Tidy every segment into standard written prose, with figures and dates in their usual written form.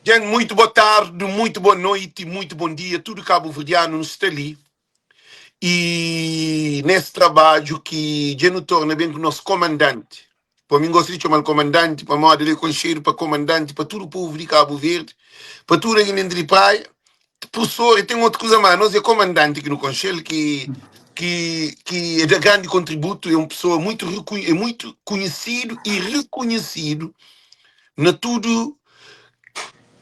Djen, muito boa tarde, muito boa noite, muito bom dia, tudo cabo-verdiano nu sta li e nesse trabadju ki dja nu torna ben ku nos komandante. Pa mi gosta di txomal komandante pamodi el é konxedu pa komandante pa tudu povu di Cabo Verde, pa tudu algen dentru di praia. Professor, e ten otu kuza má nos é komandante ki nu konxe-l ki ki ki é da grandi kontributu, é un pessoa muito é muito konhesidu e rekonhesidu na tudu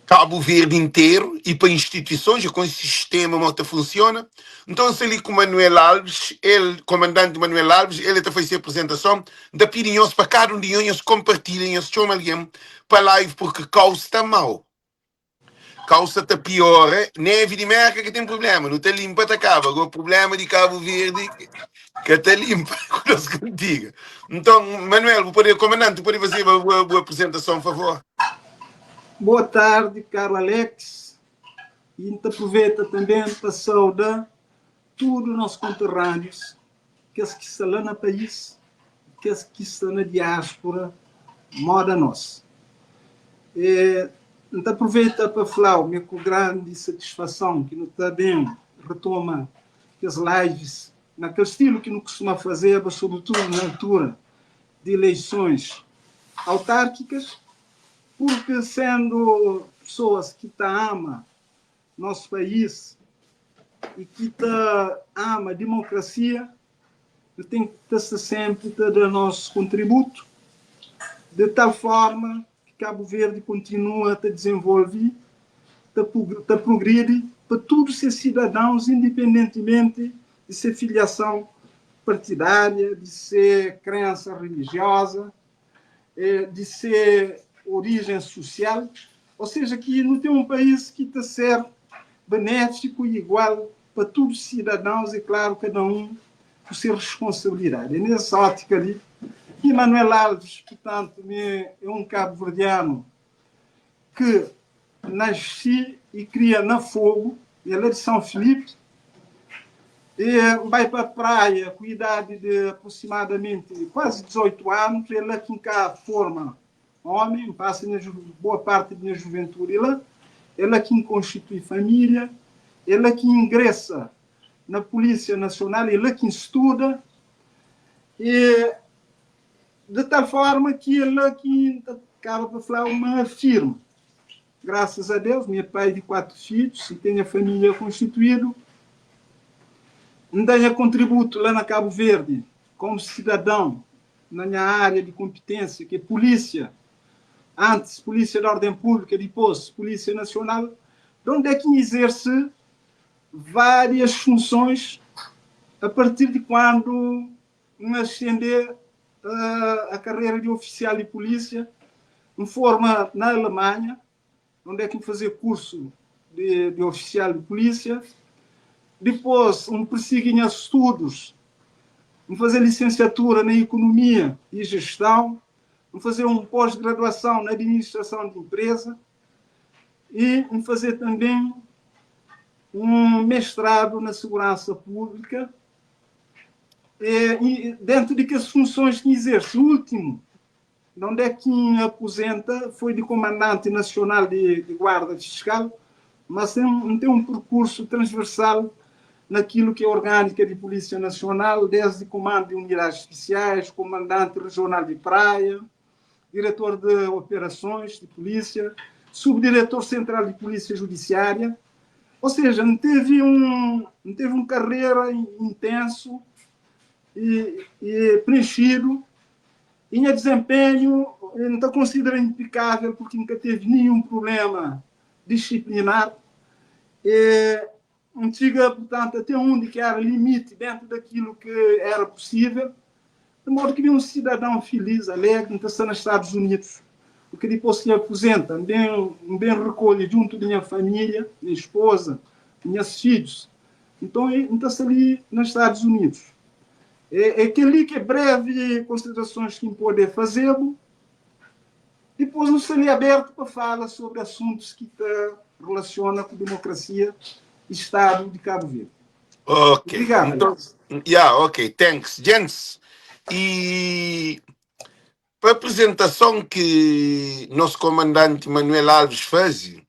Cabo Verde interu e pa instituisons, e konxe sistema mo ta funciona. Nton sta li ku Manuel Alves, el komandante Manuel Alves, el é ta faze se apresentason. N ta pidi nhos pa kada un di nhos, nhos konpartilha, nhos txoma algen pa live porque kau sta mau. Kau sta ta piora, neve di Merka ka ten problema, nu ta limpa ta kaba. Agora problema di Cabo Verde ka ta limpa ku nos kantiga. Nton Manuel, bu pode, komandante, bu pode faze bu, bu apresentason, favor. Boa tarde, caro Alex. E N ta aproveita também pa sauda tudo nos conterrâneos, kes ki sta lá na país, kes ki sta na diáspora, moda nos. E N ta aproveita pa fla-u me ku grandi satisfason ki nu ta ben retoma kes lives na kel stilu ki nu kustuma fazeba, sobretudu na altura di eleições autárquicas, porque sendo pessoas ki ta ama nos país e ki ta ama demokrasia, nu ten ki ta sta senpri ta da nos kontributu de tal forma ki Kabu Verdi kontinua ta dizenvolvi, ta ta prugridi pa tudu se sidadãus, indipendentimenti di se filiason partidária, di se krensa rilijioza. di se orijen susial, ou seja, ki nu ten un país ki ta ser benéfiku i igual pa tudu sidadãus e klaru kada un ku se responsabilidadi. É nes ótika li ki Manuel Alves, purtantu, mi é un kabuverdianu ki nasci e kria na Fogo, el é di São Filipe, e bai pa Praia ku idadi di aproximadamenti kuazi 18 anu, é la ki N ka forma omi, N pasa nha boa parti di nha juventudi la, é la ki N konstitui familia, é la ki N ingresa na Polísia Nasional, é la ki N studa, e De tal forma ki el la ki N ta kaba pa fla ma afirma, Grasas a Deus, mi é pai di 4 fidjus i ten nha familia konstituidu. N da nha kontributu la na Kabu Verdi komu sidadon na nha aria di konpitensia ki é pulisia, antis Pulisia di Orden Públika, dipos Pulisia Nasional, donde é ki N izerse várias funsons a partir di kuandu N asende a karrera di ofisial di pulísia. N forma na Alemanha, onde é ki N faze kursu di, di ofisial di pulísia. Dipôs, N persigi nhas studus. N faze lisensiatura na Ikonomia i Jestãu. N faze un pós-graduason na Administrason di Inpreza. I N faze tanben un mestradu na Seguransa Públika. E, dentro di kes funsons ki N izerse, últimu, onde é ki N apuzenta foi di Komandanti Nasional di, di Guarda Fiskal, mas ten, N ten un perkursu transversal nakilu ki é orgânika di Polísia Nasional, desdi Komandu di Unidades Spesiais, Komandanti Rejional di Praia, Diretor de Operasons di Polísia, Subdiretor Sentral di Polísia Judisiária. Ou seja, N tevi un, N tevi un karrera intensu e, e prenxidu e nha dezenpenhu N ta konsidera impecável porque N ka tevi ninhun problema disciplinar. E N txiga, purtantu, até undi ki era limiti dentu dakilu ki era pusível, di modu ki mi é un sidadãu filis, alegri, N ta sta na Stadus Unidus, purki dipôs ki N apuzenta, N ben, N ben rekolhe djuntu di nha família, nha espoza, nhas fidjus. Nton, N ta sta li na Stadus Unidus. É, é kel-li ki é brevi konsiderasons ki N pode faze-bu. Dipôs nu sta li abertu pa fala sobri asuntus ki ta relasiona ku demokrasia i Stadu di Kabu Verdi. Ok. Obrigadu, Nton, Alex. yeah, ok, thanks. Jens, e pa apresentason ki nos komandanti Manuel Alves faze,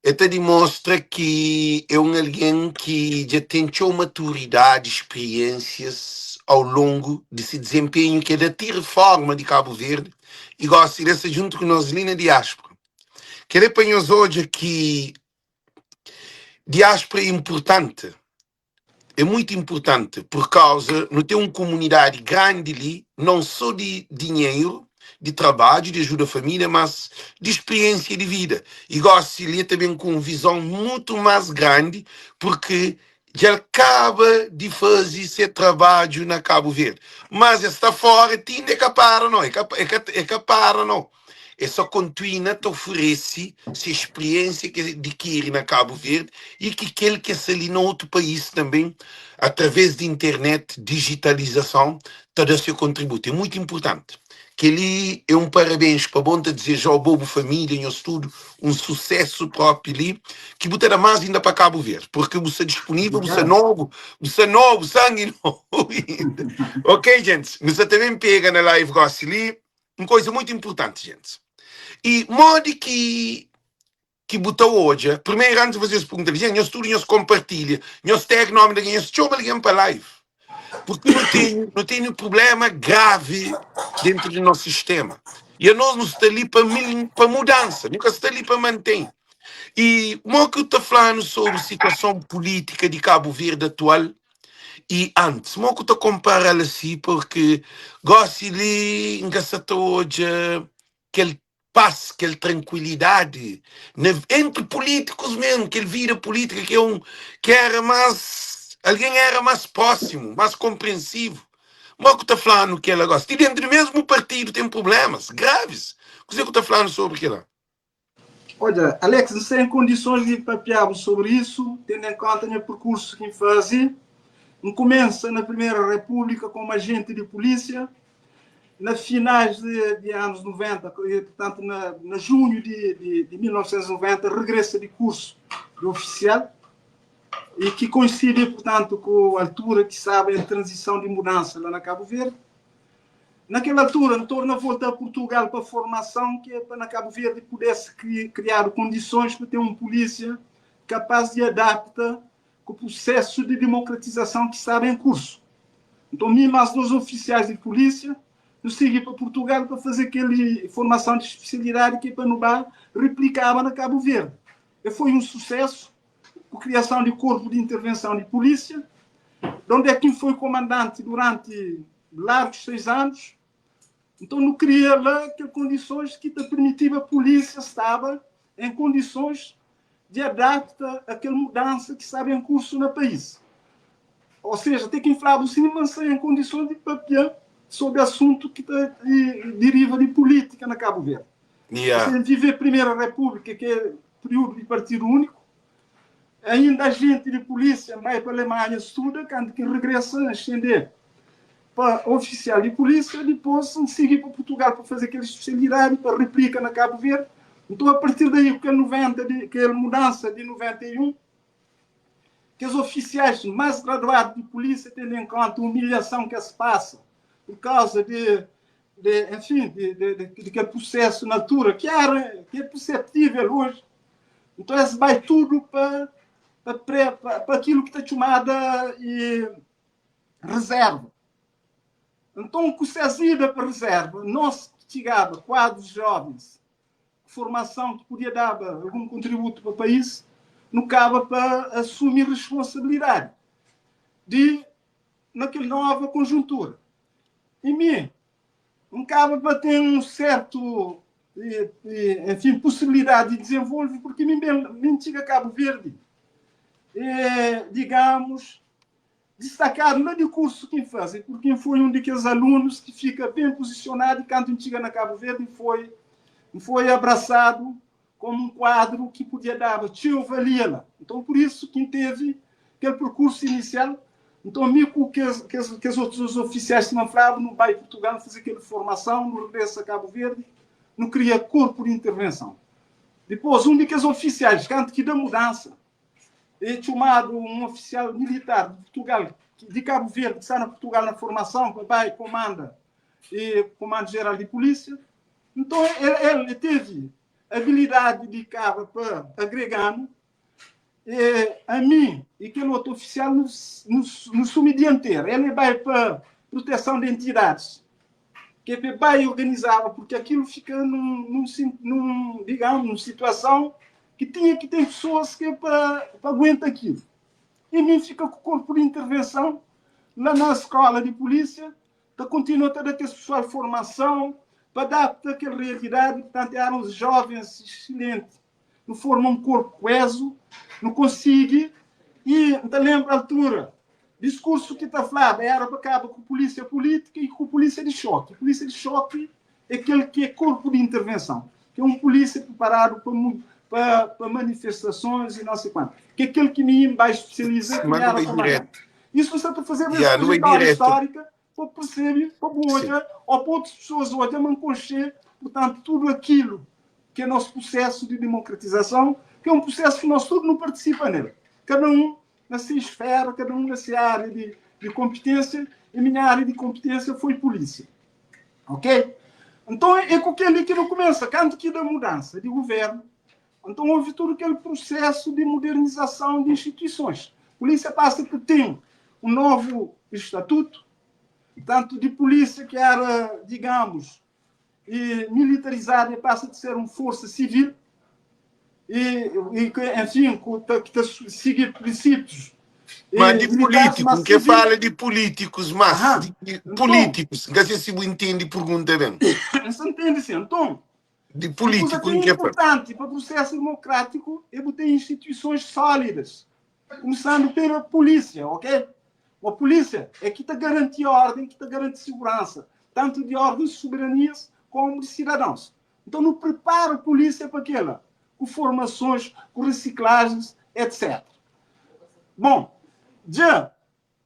El ta dimostra ki é un algen ki dja ten txeu maturidadi, spiriénsias au longu di se dizenpenhu ki el da ti reforma di Kabu Verdi i gosi el sta djuntu ku nos li na diáspora. Kel-li é pa nhos odja ki diáspora é inpurtanti. É muito importante por causa nu tem um comunidade grande li, não só de dinheiro, de trabalho, de ajuda a família, mas de experiência de vida. E gosi li ta bem com um visão muito mais grande, porque dja el kaba de faze se trabadju na Cabo Verde. Mas el sta fora ti inda é ka para não, é ka, é ka, é ka para não. É só kontuina ta oferese se spriensia ki el dikiri na Kabu Verdi i ki kel ki sta li na otu país tanben, através di internet, dijitalizason, ta da se kontributu. É mutu inpurtanti. Kel-li é un parabens pa bo. N ta dizeja-u, bo, bu família, nhos tudu, un susésu própi li, ki bu ta da más inda pa Kabu Verdi, purki bu sta dispunível, bu sta nobu, bu sta nobu, sangi nobu inda. Ok, gentis, nu sta ta ben pega na live gósi li. Un koisa muitu inpurtanti, gentis. I modi ki ki bu ta odja, primeru antis di faze es pergunta li, gen, nhos tudu nhos konpartilha, nhos tag nomi di algen, nhos txoma algen pa live. Purki nu ten, nu tene prublema gravi dentru di nos sistema. I anos nu sta li pa mil, pa mudansa, nu ka sta li pa manten. I mo ki bu ta fla-nu sobri situason pulítika di Kabu Verdi atual i antis? Mo ku ta konpara-l asi? Purki gósi li N ka sa ta odja kel pas, kel trankuilidadi na entri pulítikus mesmu, kel vida pulítika ki é un ki éra más, algen éra más prósimu, más konprensivu. Mo ku ta fla-nu kel-la gósi? Ti déntu di mesmu partidu ten prublémas gravis. Kuzê ku ta fla-nu sobri kel-la? Odja, Alex, N sta en kondisons di papia-bu sobri isu, tendu en konta nha perkursu ki N faze. N kumensa na Primera Repúblika komu ajenti di pulísia na finais di, di anus 90, purtantu na, na junhu di, di, di 1990, regresa di kursu di ofisial e ki koinsidi, purtantu, ku altura ki staba en tranzison di mudansa la na Kabu Verdi. Na kel altura, N torna volta a Purtugal pa formason ki é pa na Kabu Verdi pudesse kriadu kondisons pa ten un pulísia kapaz di adapta ku prusesu di dimokratizason ki staba en kursu. Nton, mi más dos ofisiais di pulísia nu sigi pa Purtugal pa faze kel formason di spesialidadi ki é pa nu ba replikaba na Kabu Verdi. E foi un susesu ku kriason di Korpu di Intervenson di Pulísia, donde é ki N foi komandanti duranti largus 6 anus. Nton nu kria la kel kondisons ki ta permitiba pulísia staba en kondisons di adapta a kel mudansa ki staba en kursu na país. Ou seja, te ki N flaba sin ma N sta en kondisons di papia sobri asuntu ki ta deriva di pulítika na Kabu Verdi. Yeah. Ou seja, N vive Primeira Repúblika, ki é períodu di Partidu Úniku, Ainda ajenti di pulísia, N bai pa Alemanha studa, kantu ki N regresa N xende pa ofisial di pulísia, dipôs N sigi pa Purtugal pa faze kel spesialidadi pa replika na Kabu Verdi. Nton a partir daí ku kel 90 di kel mudansa di 91, kes ofisiais más graduadu di pulísia tendo en konta umilhason ki es pasa pur kauza di di enfin di di di kel prusesu na altura ki era ki é perseptível oji. Nton es bai tudu pa pa pre pa, pa akilu ki ta txumada e reserva. Nton ku ses ida pa reserva, nos ki txigaba kuadrus jovens, ku formason ki podia daba algun kontributu pa país, nu kaba pa asumi responsabilidadi di na kel nova konjuntura. I mi N kaba pa ten un sertu, enfin, pusibilidadi di dizenvolve, purki mi ben, mi N txiga Kabu Verdi, e, digamus, distakadu la di kursu ki N faze, purki N foi un di kes alunus ki fika ben puzisionadu i kantu N txiga na Kabu Verdi N foi, N foi abrasadu komu un kuadru ki pudia daba txeu valia la. Nton, pur isu ki N tevi kel perkursu inisial. Nton, mi ku kes, kes, kes otus ofisiais, sima N flaba, nu bai Purtugal, nu faze kel formason, nu regresa Kabu Verdi, nu kria korpu di intervenson. Dipôs, un di kes ofisiais, kantu ki da mudansa, e txomadu un ofisial militar di Purtugal, di Kabu Verdi, ki sta na Purtugal na formason, pa bai komanda e Komandu Jeral di Pulísia. Nton, el, el, el tevi. abilidadi di kaba pa agrega-nu, e ami i kel otu ofisial nu, nu, nu sumi diantera. El e bai pa proteson di entidadis, ki é pa bai organizaba, porque aquilo fica num, num, num, digamos, num situação que tinha que ter pessoas que é pa, pa aguenta aquilo. E mim fica com o corpo de intervenção lá na escola de polícia, ta continua ta da kes pessoal formação pa adapta aquela realidade, portanto eram os jovens excelentes, nu forma um corpo coeso, nu consegui, e N ta lembra altura, discurso ki ta flaba era pa kaba ku polícia política e ku polícia de choque. Polícia de choque é kel ki é corpo de intervenção, que é um polícia preparado pa, pa, pa manifestações e não sei quanto, que é aquele que me vai especializa, que Mas não era vai comandante. direto. Isso está a fazer essa Yeah, não vai trajetória direto. histórica para perceber, para Sim. olhar, ou para outras pessoas olhar, mas conhecer, portanto, tudo aquilo que é nosso processo de democratização, que é um processo que nós todos não participa nele. Cada um na sua esfera, cada um na sua área de, de competência, e minha área de competência foi polícia. Ok? Então, é com aquele que não começa, canto que da mudança de governo, então houve todo aquele processo de modernização de instituições. A polícia passa que tem um novo estatuto, tanto de polícia que era, digamos, e militarizada, passa de ser uma força civil, e, e que, enfim, que, que seguir princípios Mas de militares, político, mas que civil. fala de políticos, mas Aham. de, de Então, políticos, não sei se você entende pergunta bem. você entende assim? Então, De e coisa político, que é em que é importante para o processo democrático é ter instituições sólidas, começando pela polícia, ok? A polícia é que te garante ordem, que te garante segurança, tanto de ordens de soberanias como de cidadãos. Então, não prepara a polícia para aquela, com formações, com reciclagens, etc. Bom, já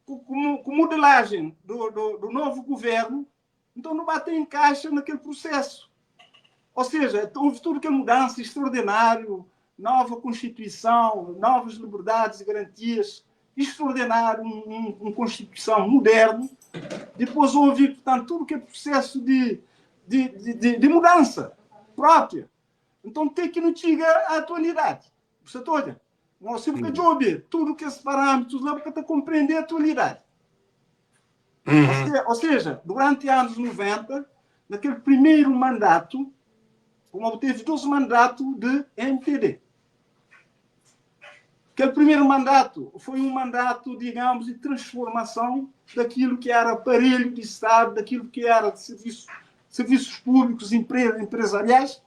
com, com modelagem do, do, do novo governo, então não bate em caixa naquele processo. Ou seja, houve tudo que é mudança extraordinário, nova Constituição, novas liberdades e garantias, extraordinário, um, um, uma Constituição moderna. Depois houve, portanto, tudo que é processo de, de, de, de, de mudança própria. Então tem que não chega à atualidade. Você toda. Nós sempre que hum. tudo que esses parâmetros lá para compreender a atualidade. Uhum. Ou seja, durante anos 90, naquele primeiro mandato, como obteve dois mandatos de MPD. Aquele primeiro mandato foi um mandato, digamos, de transformação daquilo que era aparelho de Estado, daquilo que era de serviço, serviços públicos, empre, empresariais.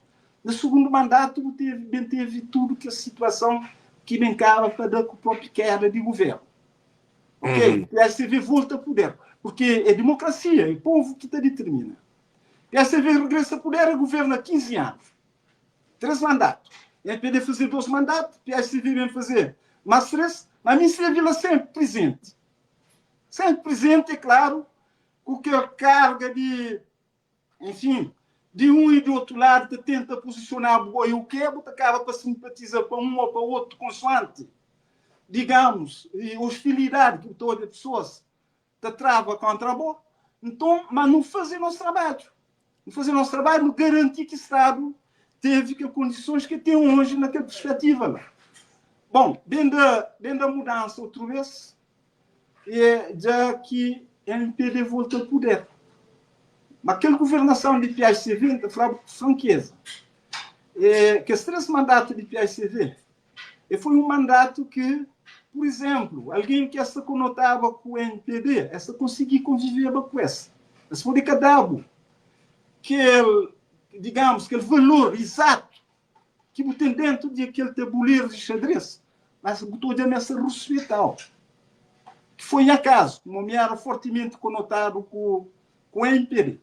No segundo mandato, teve, bem teve tudo que a situação que brincava para dar com a própria queda de governo. Ok? Uhum. O PSV volta ao poder, porque é democracia, é o povo que te determina. O PSV regressa ao poder e governa 15 anos. Três mandatos. MPD fazer dois mandatos, PSV vem fazer mais três, mas a minha Vila sempre presente. Sempre presente, é claro, com aquela carga de, enfim, de um e do outro lado, te tenta posicionar e o que acaba para simpatizar para um ou para outro, consoante, digamos, e hostilidade que toda a pessoa te trava contra a boa. Então, mas não fazer nosso trabalho. Não fazer nosso trabalho, não garantir que o Estado teve que condições que tem hoje naquela perspectiva lá. Bom, dentro da, dentro da mudança outra vez, é já que MPD volta ao poder. Mas aquela governação de PSV, falava com franqueza, é, que esses três mandatos de PSV, e foi um mandato que, por exemplo, alguém que essa conotava com o NPD, essa conseguia conviver com essa. Essa foi de cada que ele, digamos, aquele valor exato que tem dentro de aquele tabuleiro de xadrez, mas botou de essa respeitar. Que foi acaso, o nome era fortemente conotado com, com o NPD.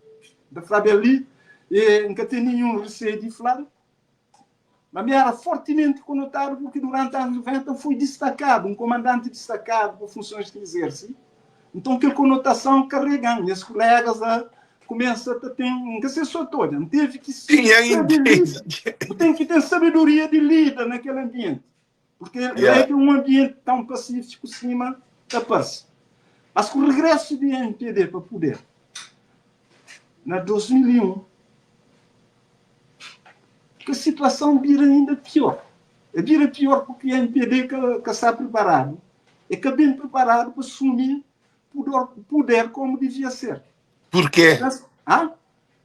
Da Flávia ali, e nunca tem nenhum receio de falar, mas era fortemente conotado porque durante os anos 90 foi destacado, um comandante destacado por funções que exerce. Então, aquela conotação carregando, e os colegas a, começa a ter, nunca se só toda, não teve que Sim, saber tem que ter sabedoria de lida naquele ambiente. Porque não é Yeah. que um ambiente tão pacífico cima da paz. Mas com o regresso de MPD para poder, na 2001, Ki situason bira inda pior. E bira pior purki MPD ka ka sta priparadu, e ka ben priparadu pa sumi pudor puder komu divia ser. Purkê? Mas, hã?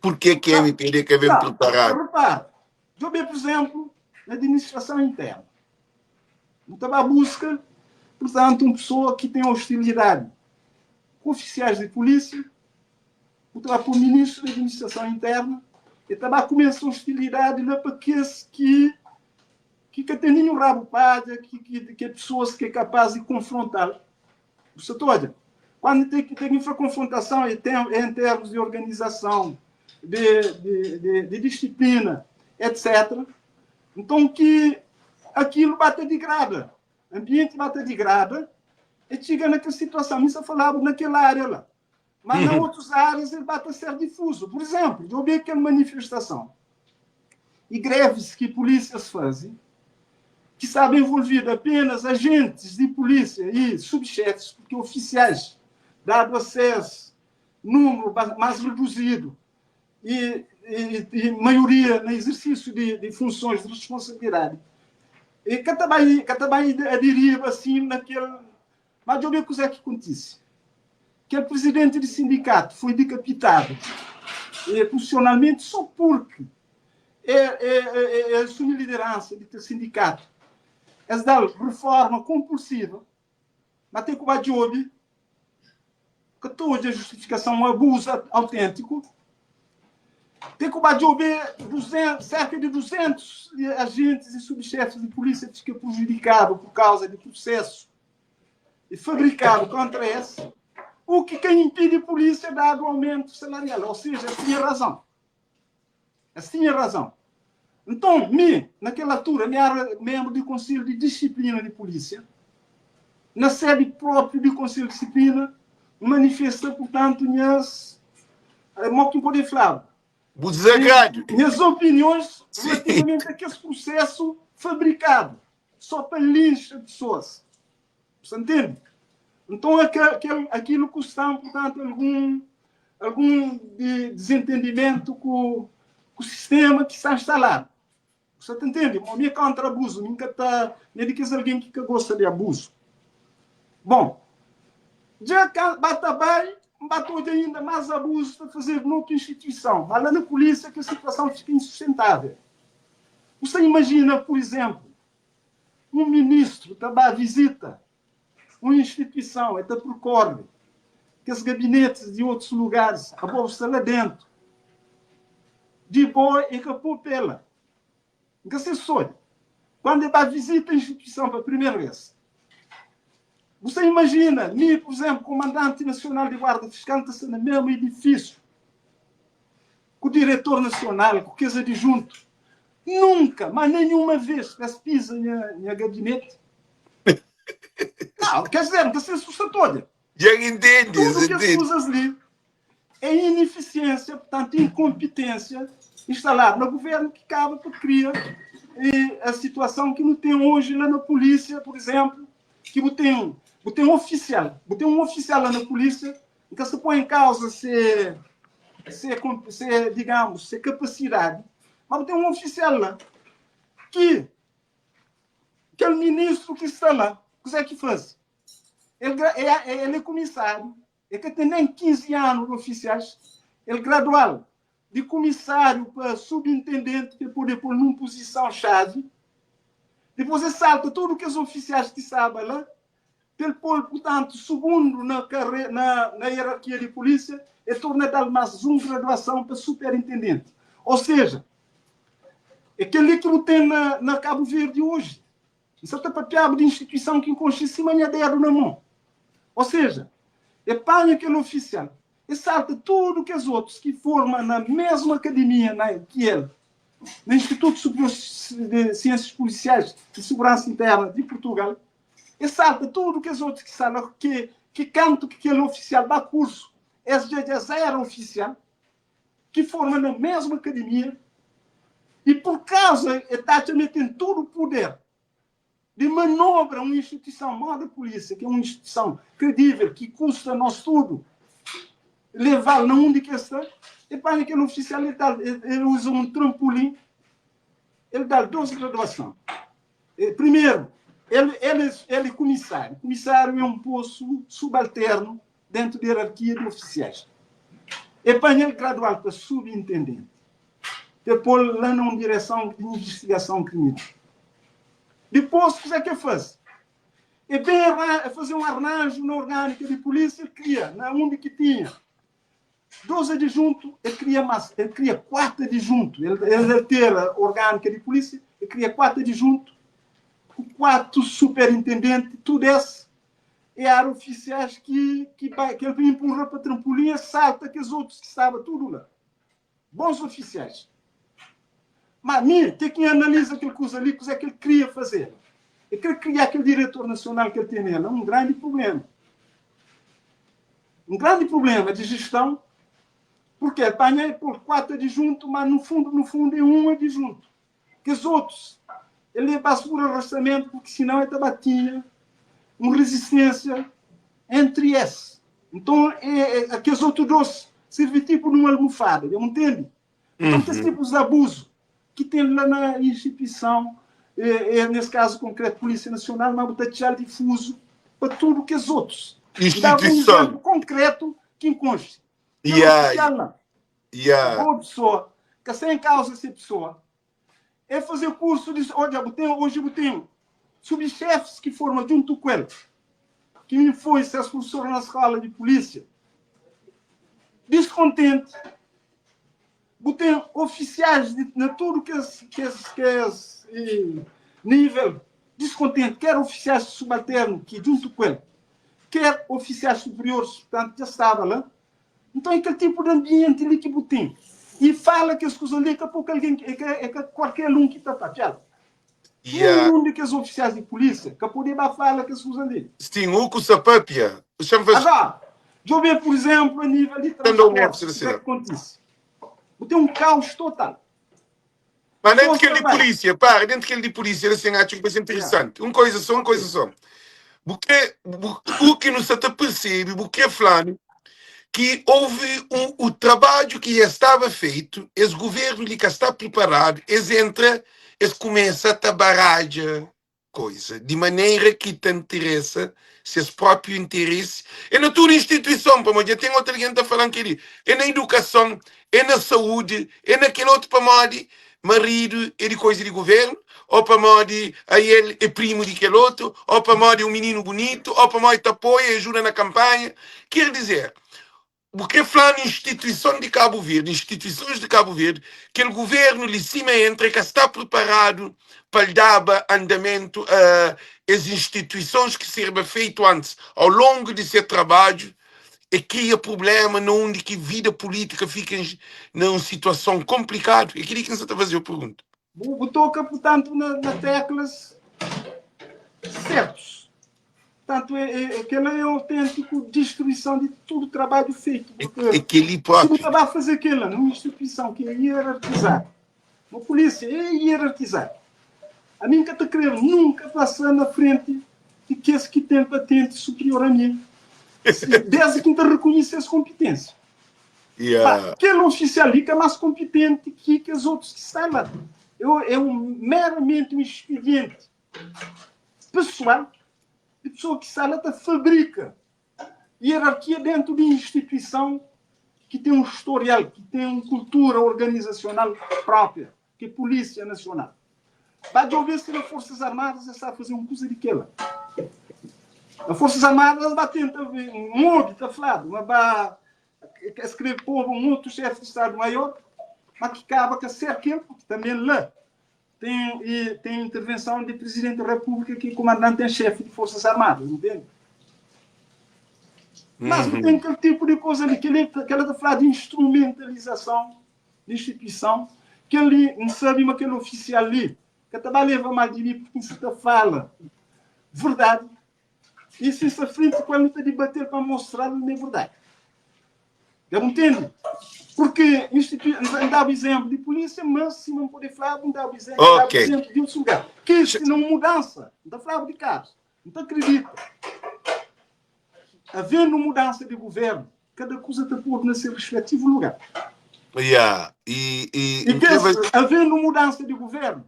Purkê ki MPD ka ben priparadu? Repara, djobe pur izénplu na administrason interna. Nu ta ba buska, purtantu, un pesoa ki ten ostilidadi ku ofisiais di pulísia, bu ta ba poi ministru di administrason interna, e ta ba kumesa ostilidadi la pa kes ki ki ka ten ninhun rabu padja, ki ki ki é pesoas ki é kapaz di konfrontal. Bu sta ta odja? Kuandu ten ki ten ki fla konfrontason é ten é en termus di organizason, di di di di disiplina, etc. Nton ki akilu ba ta digrada, anbienti ba ta digrada, e txiga na kel situason. Mi sta falabu na kel ária la. Mas na otus árias el ba ta ser difuzu. Pur izénplu, djobe kel manifestason i grevis ki pulísias faze, ki staba envolvidu apenas ajentis di pulísia i subxefis, purki ofisiais dadu ases númeru más reduzidu i, i, i maioria na izersísiu di, di funsons di responsabilidadi. E ka ta bai, ka ta bai adiriba asin na kel Má djobe kuzê ki kontise. Kel prizidenti di sindikatu foi dikapitadu profsionalmenti sô purki el asumi lideransa di kel sindikatu. Es da-l refórma konpulsiva, má ten ku ba djobe ka ta odja justifikason, un abuzu auténtiku. Ten ku ba djobe serka di 200 ajentis i subxefis di pulísia fika prejudikadu pur kauza di prusesu e fabrikadu kontra es, u ki ka inpidi pulísia dadu aumentu salarial. Ou seja, es tinha razon. Es tinha razon. Nton, mi, na kel altura, mi era menbru di Konselhu di Disiplina di Pulísia. Na sedi propriu di Konselhu di Disiplina, N manifesta, purtantu, nhas, mo ki N pode flaba? Bu dezagradu. Nhas opinions relativamenti a kes prusesu fabrikadu. Só pa linxa pesoas. Bu sta ntende? Nton, akel, akilu kusta-m, purtantu, algun, algun di dizentendimentu ku, ku sistema ki sta instaladu. Bu sta ta ntende? Mo mi é kontra abuzu, mi N ka ta, mi é di kes algen ki ka gosta di abuzu. Bon, dja ka ba ta bai, N ba ta odja inda más abuzu ta fazedu na otu instituison, má la na pulísia kel situason fika insustentável. Bu sta imajina, pur izénplu, un ministru ta ba vizita un instituison, el ta perkorre kes gabinetis di otus lugaris, abo bu sta la déntu, di bo e ka pô pé la. N ka se sodja. Kandu el ba vizita instituison pa primeru bês, bu sta imajina, mi, pur izénplu, komandanti nasional di Guarda Fiskal, N ta sta na mésmu idifísiu ku diretor nasional, ku kes adijuntu. Nunka, má nenhuma vez, es piza nha, nha gabinete. Não, quer dizer, nka ser assustador. Dja N intende, Tudu kes kuzas li é ineficiência, portanto, incompetência instalada na governo que acaba por criar a situação que não tem hoje lá na polícia, por exemplo, que bu tem, bu tem um oficial, bu tem um oficial lá na polícia que se põe em causa se, se, se digamos, se capacidade, mas tem um oficial lá que aquele ministro que está lá, o que é que faz? Ele, é, ele é comissário, ele que tem nem 15 anos de oficiais, ele gradual de comissário para subintendente para poder pôr numa posição chave. Depois ele salta tudo que os oficiais que estavam lá, pa el pô-l, purtantu, sugundu na kare, na, na ierarkia di pulísia, el torna da-l más un graduason pa superintendenti. Ô seja, é kel-li ki bu ten na, na Kabu Verdi oji. N sa ta papiaba di instituison ki N konxe sima nha dedu na mon. Ô seja, e panha kel ofisial, e salta tudu kes otus ki forma na mesmu akademia na ki el, na Institutu Superior de Ciências Policiais e Segurança Interna di Purtugal, E salta tudu kes otus ki sta la, ki, ki kantu ki kel ofisial ba kursu, es dja dja za era ofisial, ki forma na mesmu akademia, i pur kauza e ta atxa ma e ten tudu puder di manobra un instituison moda pulisia, ki é un instituison kredivel, ki kusta nos tudu leval na undi ki es sta, e panha kel ofisial e ta, e uza un trampolin. El da-l dos graduason. Primeru, el el é kumisáriu. Kumisáriu é un postu subalternu dentu di erarkia di ofisiais. E panha-l gradual pa subintendenti, pa e pô-l la na un direson di invistigason kriminal. Dipôs, kuzê ki e faze? E ben e faze un arranju na orgânika di pulísia, el kria na undi ki tinha Dos adjuntu, el kria mas, el kria kuatu adjuntu, el el altera orgânika di pulísia, el kria kuatu adjuntu, ku kuatu superintendenti, tudu es e éra ofisiais ki ki bai, ki el ben inpurra pa tranpolin, es salta kes otus ki staba tudu la. Bons ofisiais. Ma mi, te ki N analiza kel kuza li, kuzé ki el kria fazeba? El kre kria kel diretor nasional ki el tene la, un grandi prubléma. Un grandi prubléma di jestãu, purke el panha el pô 4 adjuntu, ma nu fundu, nu fundu é un adjuntu. Kes otus, el leba-s pur arrastamentu, purke sinãu el ta ba tinha un rezisténsia entri es. Nton, e, e, kes otu dos sirvi tipu di un almofada, dja bu ntende? Nton, kes tipus di abuzu ki ten la na instituison, e, e, nes kazu konkretu Polísia Nasional, ma bu ta txal difuzu pa tudu kes otus. N daba un Instituison. izénplu konkretu ki N konxe. Kel Yeah, ofisial la, yeah. boa pesoa, ka sta en kauza se pesoa, e faze kursu di, odja, bu ten, oji bu ten subxefis ki forma djuntu ku el, ki mi foi ses profesor na skola di polísia, diskontenti. Bu ten ofisiais di, na tudu kes, kes, kes e, nível diskontenti, ker ofisiais subalternu ki djuntu ku el, ker ofisiais superiores, purtantu dja staba la. Nton é kel tipu di anbienti li ki bu ten. I fala kes kuza li é ka poku algen, é ka, é ka kualker un ki ta papia-l. Yeah. Ninhun di kes ofisiais di pulísia ka pode ba fala kes kuza li. Sin, u ku sa papia. Xa-m fase. Agora, djobe pur izénplu a nível di Xa-m da un transporti, opsi kuzê la. ki kontise? Bu ten un kaus total. Ma dentro Pesoas kel ta di bai. polícia, para, dentro kel di polícia, era assim, acho que vai ser Yeah. interessante. Um coisa só, um Ok. coisa só. Bu kre, bu, o que nos está percebe, bu kre flano, que houve um, o trabalho que já estava feito, esse governo li que está preparado, eles entra, eles começa a tabaralha coisa, di manera ki ta nteresa ses própi interesi. É na tudu instituison, pamodi dja ten otu algen ta fala-m kel-li. É na idukason, é na saúdi, é na kel otu pamodi maridu é di koisa di govérnu, ô pamodi ael é primu di kel otu, ô pamodi é un mininu bunitu, ô pamodi ta apoia i ajuda na kanpanha. Ker dizer, Bu kre fla-nu instituison di Kabu Verdi, instituisons di Kabu Verdi, kel guvernu li sima entra e ka sta preparadu pa el daba andamentu a es instituisons ki serba feitu antis au longu di se trabadju e kria prublema na undi ki vida pulitika fika na un situason konplikadu? E keli ki N sa ta faze-u pergunta. Bu, bu toka, purtantu, na, na teklas sertus. Tantu, é, é, é, kel-la é autêntiku distruison di tudu trabadju feitu, É, porque é kel-li si bu própi. ta ba faze kel-la num instituison ki é ierarkizadu, uma pulísia é ierarkizadu, ami N ka ta kre nunka pasa na frenti di kes ki ten patenti superior a mi, desdi ki N ta rekonhise es konpitênsia. Ma Yeah. kel ofisial li ka más konpitenti ki kes otus ki sta la. Eu, é um, meramenti un expedienti pesoal di pesoa ki sta la ta fabrika ierarkia dentu di instituison ki ten un storial, ki ten un kultura organizasional própria, ki é Pulísia Nasional. Ba djobe si na Forsas Armadas es sta faze un kuza di kela. Na Forsas Armadas es ba tenta, N obi ta fladu ma ba es kre poba un otu xefi di Stadu Maior, ma ki kaba ka ser kel, porque tanbe la Ten e ten intervenson di Presidenti di Repúblika ki é kumandanti en xefi di Forsas Armadas, ntende? Mas bu ten kel tipu di koza li, kel-li kel-la ta fla di instrumentalizason di instituison, kel-li N sabe ma kel ofisial li ka ta ba leva mal di mi purki N sa ta fala verdadi I si sta frenti ku el, nu ta dibate-l pa mostra-l ma é verdadi. Dja bu ntende? Purki institui, N da-bu izénplu di pulísia, mas sima N pode fla-bu, N da-bu izénplu, N da-bu Ok. izénplu di otus lugar. Ki si na un mudansa, N ta fla-bu di kazu, N ta kridita, avendu mudansa di guvérnu, kada kuza ta podu na se rispetivu lugar. Yeah. I, i, I N krê kes, faze. avendu mudansa di guvérnu.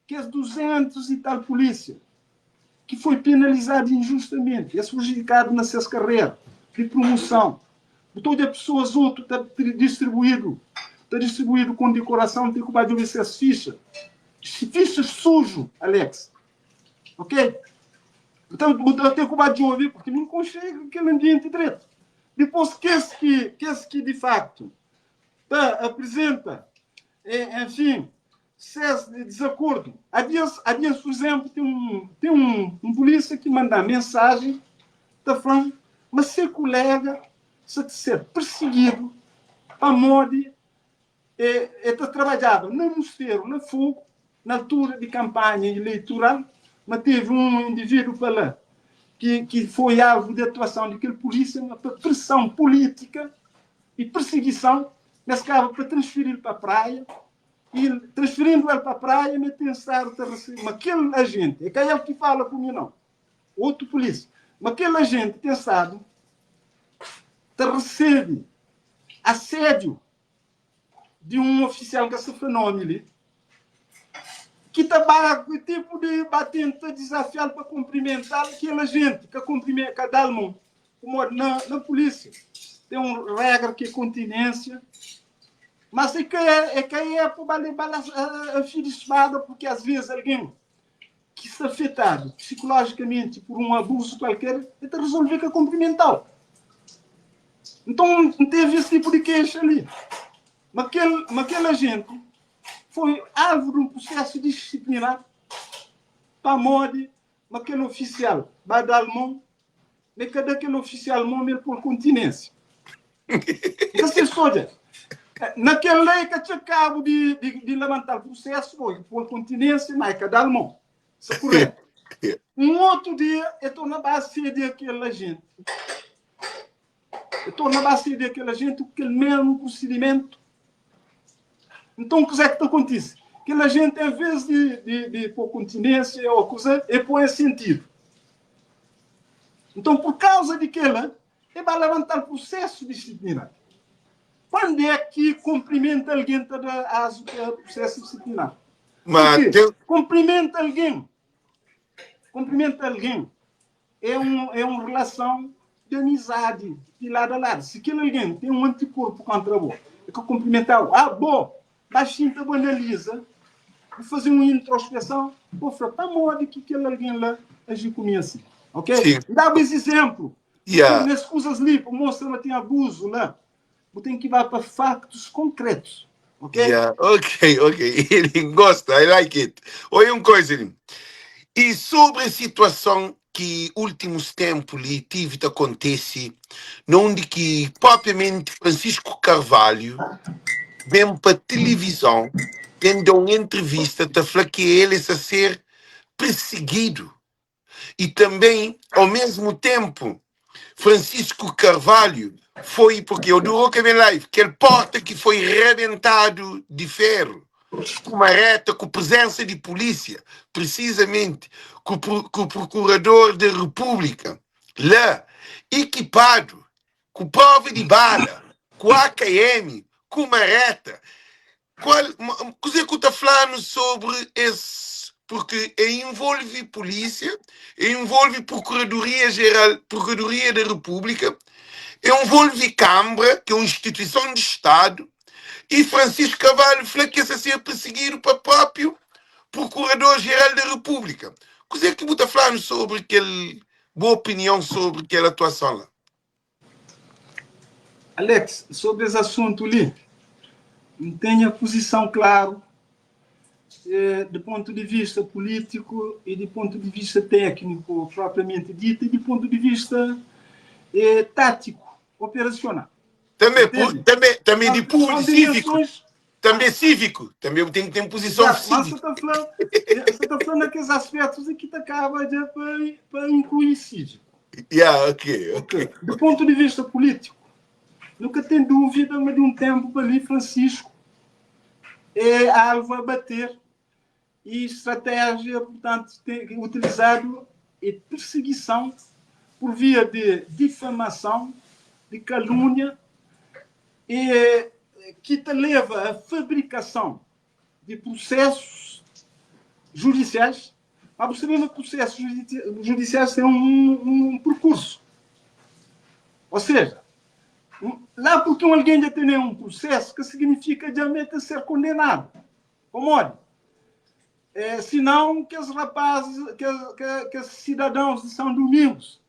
Kes 200 i tal pulísia ki foi penalizadu injustamenti, es prejudikadu na ses karera di prumuson. Bu ta odja pesoas otu ta distribuidu ta distribuidu kondekorason ti ku ba djobe ses fixa. Fixas suju, Alex. Ok? Nton, bu ta ten ku ba djobe, porque mi N konxe kel anbienti dretu. Dipôs, kes ki kes ki di faktu ta aprizenta, enfin, ses dezakordu. A dias, a dias, pur izénplu, ten un, ten un, un pulísia ki manda-m mensajen ta fla-m ma se koléga sta ta ser pirsigidu pamodi e, e ta trabadjaba na Musteru, na Fogu, na altura di kanpanha ileitural, ma tevi un indivídu pa la ki, ki foi alvu di atuason di kel pulísia, ma pa preson pulítika i pirsigison, ma es kaba pa transferi-l pa Praia. I transfirindo el pa Praia, mi ten stadu ta resebe, ma kel ajenti, é ka el ki fala ku mi nau, otu pulisia, ma kel ajenti ten stadu ta resebe asédiu di un ofisial, N ka sta fla nomi li, ki ta ba ku tipu di ba tenta dizafial pa kunprimental, kel ajenti ka kunprime, ka dal mon, pamodi na na pulisia ten un regra ki é kontinensia. Mas é ka é ka é pa ba leba a, a fio de espada, porque às vezes alguém que está afetado psicologicamente por um abuso qualquer, ele ta resolver ka cumprimental. Então, teve esse tipo de queixa ali. Mas aquele, mas aquele agente foi alvo de um processo disciplinar para modi, mas aquele oficial vai dar mão Me ka da kel ofisial mon, ma el pô-l kontinensia. Nta se sodja, na kel la e ka txa kabu di, di, di labanta-l prusesu, bo, el pô-l kontinensia, ma e ka da-l mon. Sta kuretu. Un otu dia, e torna ba sede kel ajenti. E torna ba sede kel ajenti ku kel mesmu prusidimentu. Nton, kuzé ki ta kontise? Kel ajenti, en ves di, di, di pô kontinensia ô kuza, e pô en sentidu. Nton, pur kauza di kela, e ba labanta-l prusesu disiplinar. Kuandu é ki kunprimenta algen ta da azu pa prusesu disiplinar? Ma Purki ten. kunprimenta algen, kunprimenta algen é un, é un relason di amizadi di ladu a ladu. Si kel algen ten un antikorpu kontra bo, e ka kunprimenta-u, ah, bo Ba xinta bu analiza, bu faze un introspeson, bu fla pamodi ki kel algen la aji ku mi asi. Ok? Sim. N da-bu es izénplu. Yeah. Nes kuzas li, pa mostra ma ten abuzu la, bu ten ki ba pa faktus konkretus. Ok? Yeah, ok, ok. Ele gosta, I like it. Oi, un koisa li. E sobre situason ki últimus ténpu li tive ta kontese na undi ki propriamenti Francisco Carvalho ben pa tilivizon ben da un entrevista ta fla ki el e sa ser perseguidu e tanben ao mesmu ténpu Francisco Carvalho foi porque eu durou ka ben live kel porta ki foi rabentadu di feru ku mareta ku presensa di polícia precisamente ku, ku procurador da república la equipado ku prova di bala ku AKM ku mareta Kual, kuzê ku ta fla-nu sobri es? Purki e involve pulísia, e involve Prokuradoria Jeral, Prokuradoria da Repúblika, e involve Kanbra, ki é un instituison di Stadu, y Francisco Carvalho fla ki es sa ser pirsigidu pa própiu Prokurador Jeral da Repúblika. Kuzê ki bu ta fla-nu sobri kel, bu opinion sobri kel atuason la? Alex, sobri es asuntu li, N ten nha puzison klaru di pontu di vista pulítiku i di pontu di vista tékniku propriamenti ditu i di pontu di vista tátiku, operasional. Tanbe, tanbe, tanbe di públiku, síviku, tanbe síviku, tanbe bu ten ki ten puzison Exato, mas síviku. sa ta fla, sa ta fla na kes aspétus ki ta kaba dja pa pa inklui síviku. Yeah, ok, ok. Ok, di pontu di vista pulítiku, nu ka ten dúvida ma di un ténpu pa li Francisco é alvu a bater E stratégia, purtantu, ten utilizadu é pirsigison pur via di difamason, di kalúnia, e ki ta leva a fabrikason di prusesus. judiciais, mas bu sabe ma prusesus judiciais ten un perkursu. Ou seja, la purki un algen dja tene un prusesu ka signifika dja ma el ta ser kondenadu. Pamodi? É, senão kes rapazes, kes cidadãos de São Domingos,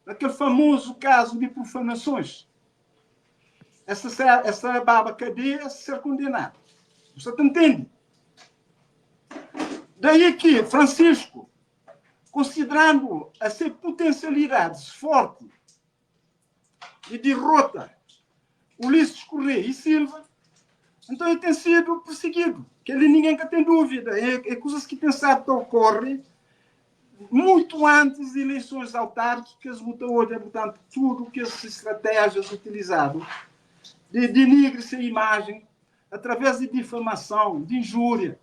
naquele famoso caso de profanações, essa, essa baba cadeia ser condenado. Você tá entende? Daí que Francisco, considerando as suas potencialidades fortes de derrota Ulisses Correia e Silva, então ele tem sido perseguido. Que ali ninguém que tem dúvida. É, é coisas que pensar que ocorre muito antes de eleições autárquicas, botou hoje, portanto, tudo que essas estratégias utilizadas de denigre-se a imagem através de difamação, de injúria.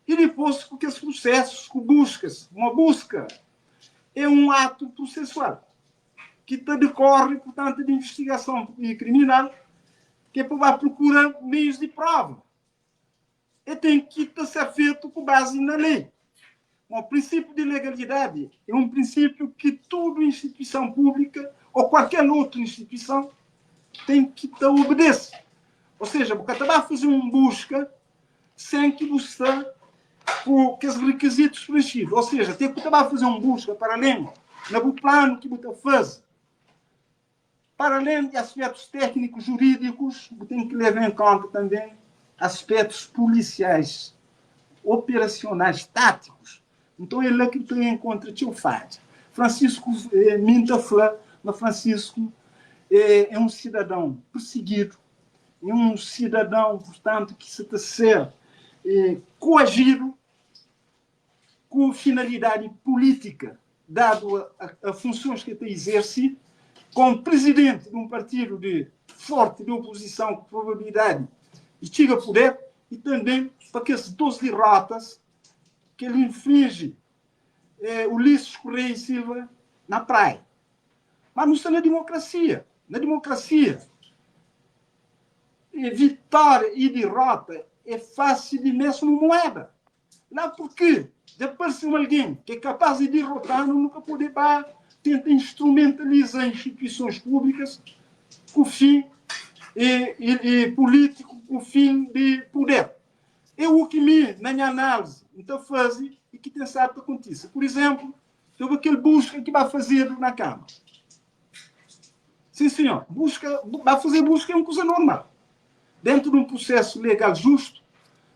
E depois com aqueles processos, com buscas. Uma busca é um ato processual que te decorre, portanto, de investigação criminal, que é para procura meios de prova. E tem que ser feito com base na lei. O princípio de legalidade é um princípio que toda instituição pública ou qualquer outra instituição tem que te obedecer. Ou seja, você está a fazer uma busca sem que você com aqueles requisitos preenchidos. Ou seja, tem que estar a fazer uma busca para além no plano que você faz. Para além de aspectos técnicos, jurídicos, você tem que levar em conta também aspectos policiais, operacionais, táticos. Então, é lá que tem em conta teu faz. Francisco eh, minta fla, mas Francisco é, é um cidadão perseguido, é um cidadão, portanto, que se está ser eh, coagido com finalidade política, dado a, a, a funções que até exerce, como presidente de um partido de forte de oposição com probabilidade de chega a poder, e também para que as duas derrotas que ele inflige eh, Ulisses Correia e Silva na praia. Mas não está na democracia. Na democracia, vitória e derrota é face de mesma moeda. Lá porque de aparecer alguém que é capaz de derrotar, nunca pode tenta instrumentalizar instituições públicas com fim e, e, e político, com fim de poder. É o que me, na minha análise, então faz e que tem certo acontecer. Por exemplo, teve aquele busca que vai fazer na Câmara. Sim, senhor. Busca, vai fazer busca é uma coisa normal. Dentro de um processo legal justo,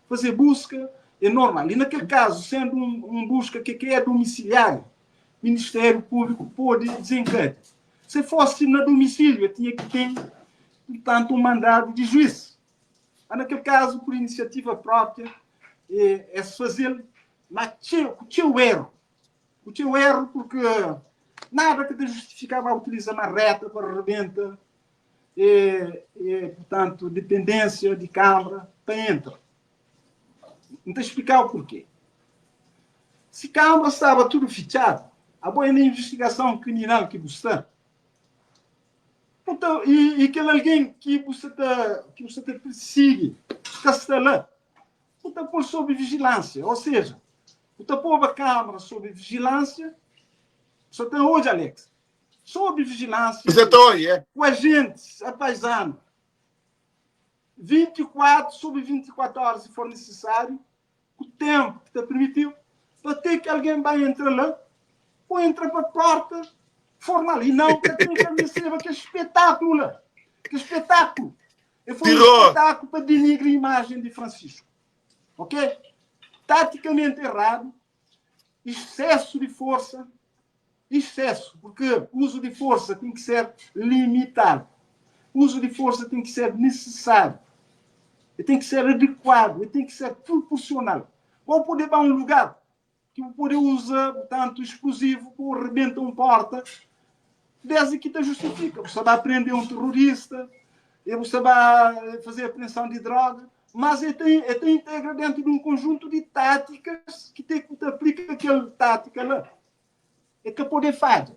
fazer busca é normal. E naquele caso, sendo um, um busca que, que é domiciliário, o Ministério Público pode desencadear. Se fosse na domicílio, eu tinha que ter, portanto, um mandado de juiz. Mas naquele caso, por iniciativa própria, é, é fazer, mas tinha, tinha o erro. O teu erro, porque nada que te justificava a utilizar uma reta para rebenta e, e, portanto, dependência de câmara para entra. Não te explicar o porquê. Se câmara estava tudo fechado, a boa na investigação criminal que você então, e, e aquele alguém que você tá, que você te persegue, que está lá, você pôr sob vigilância, ou seja, você pôr a câmara sob vigilância, só tem hoje, Alex, sob vigilância, Você está aí, é? com agentes a paisano, 24 sobre 24 horas, se for necessário, o tempo que te permitiu, para ter que alguém vai entrar lá, ou entra para a porta formal, e não que tem que receba que espetáculo lá, que espetáculo. E foi um espetáculo para denigrir a imagem de Francisco. Ok? Taticamente errado, excesso de força, excesso, porque uso de força tem que ser limitado. Uso de força tem que ser necessário. E tem que ser adequado, e tem que ser proporcional. Ou poder para um lugar que o poder usa, portanto, explosivo, ou rebenta uma porta, desde que te justifica. Você vai prender um terrorista, e você vai fazer apreensão de droga, mas ele tem, ele tem integra dentro de um conjunto de táticas que tem que aplica aquela tática lá. É que poder fazer.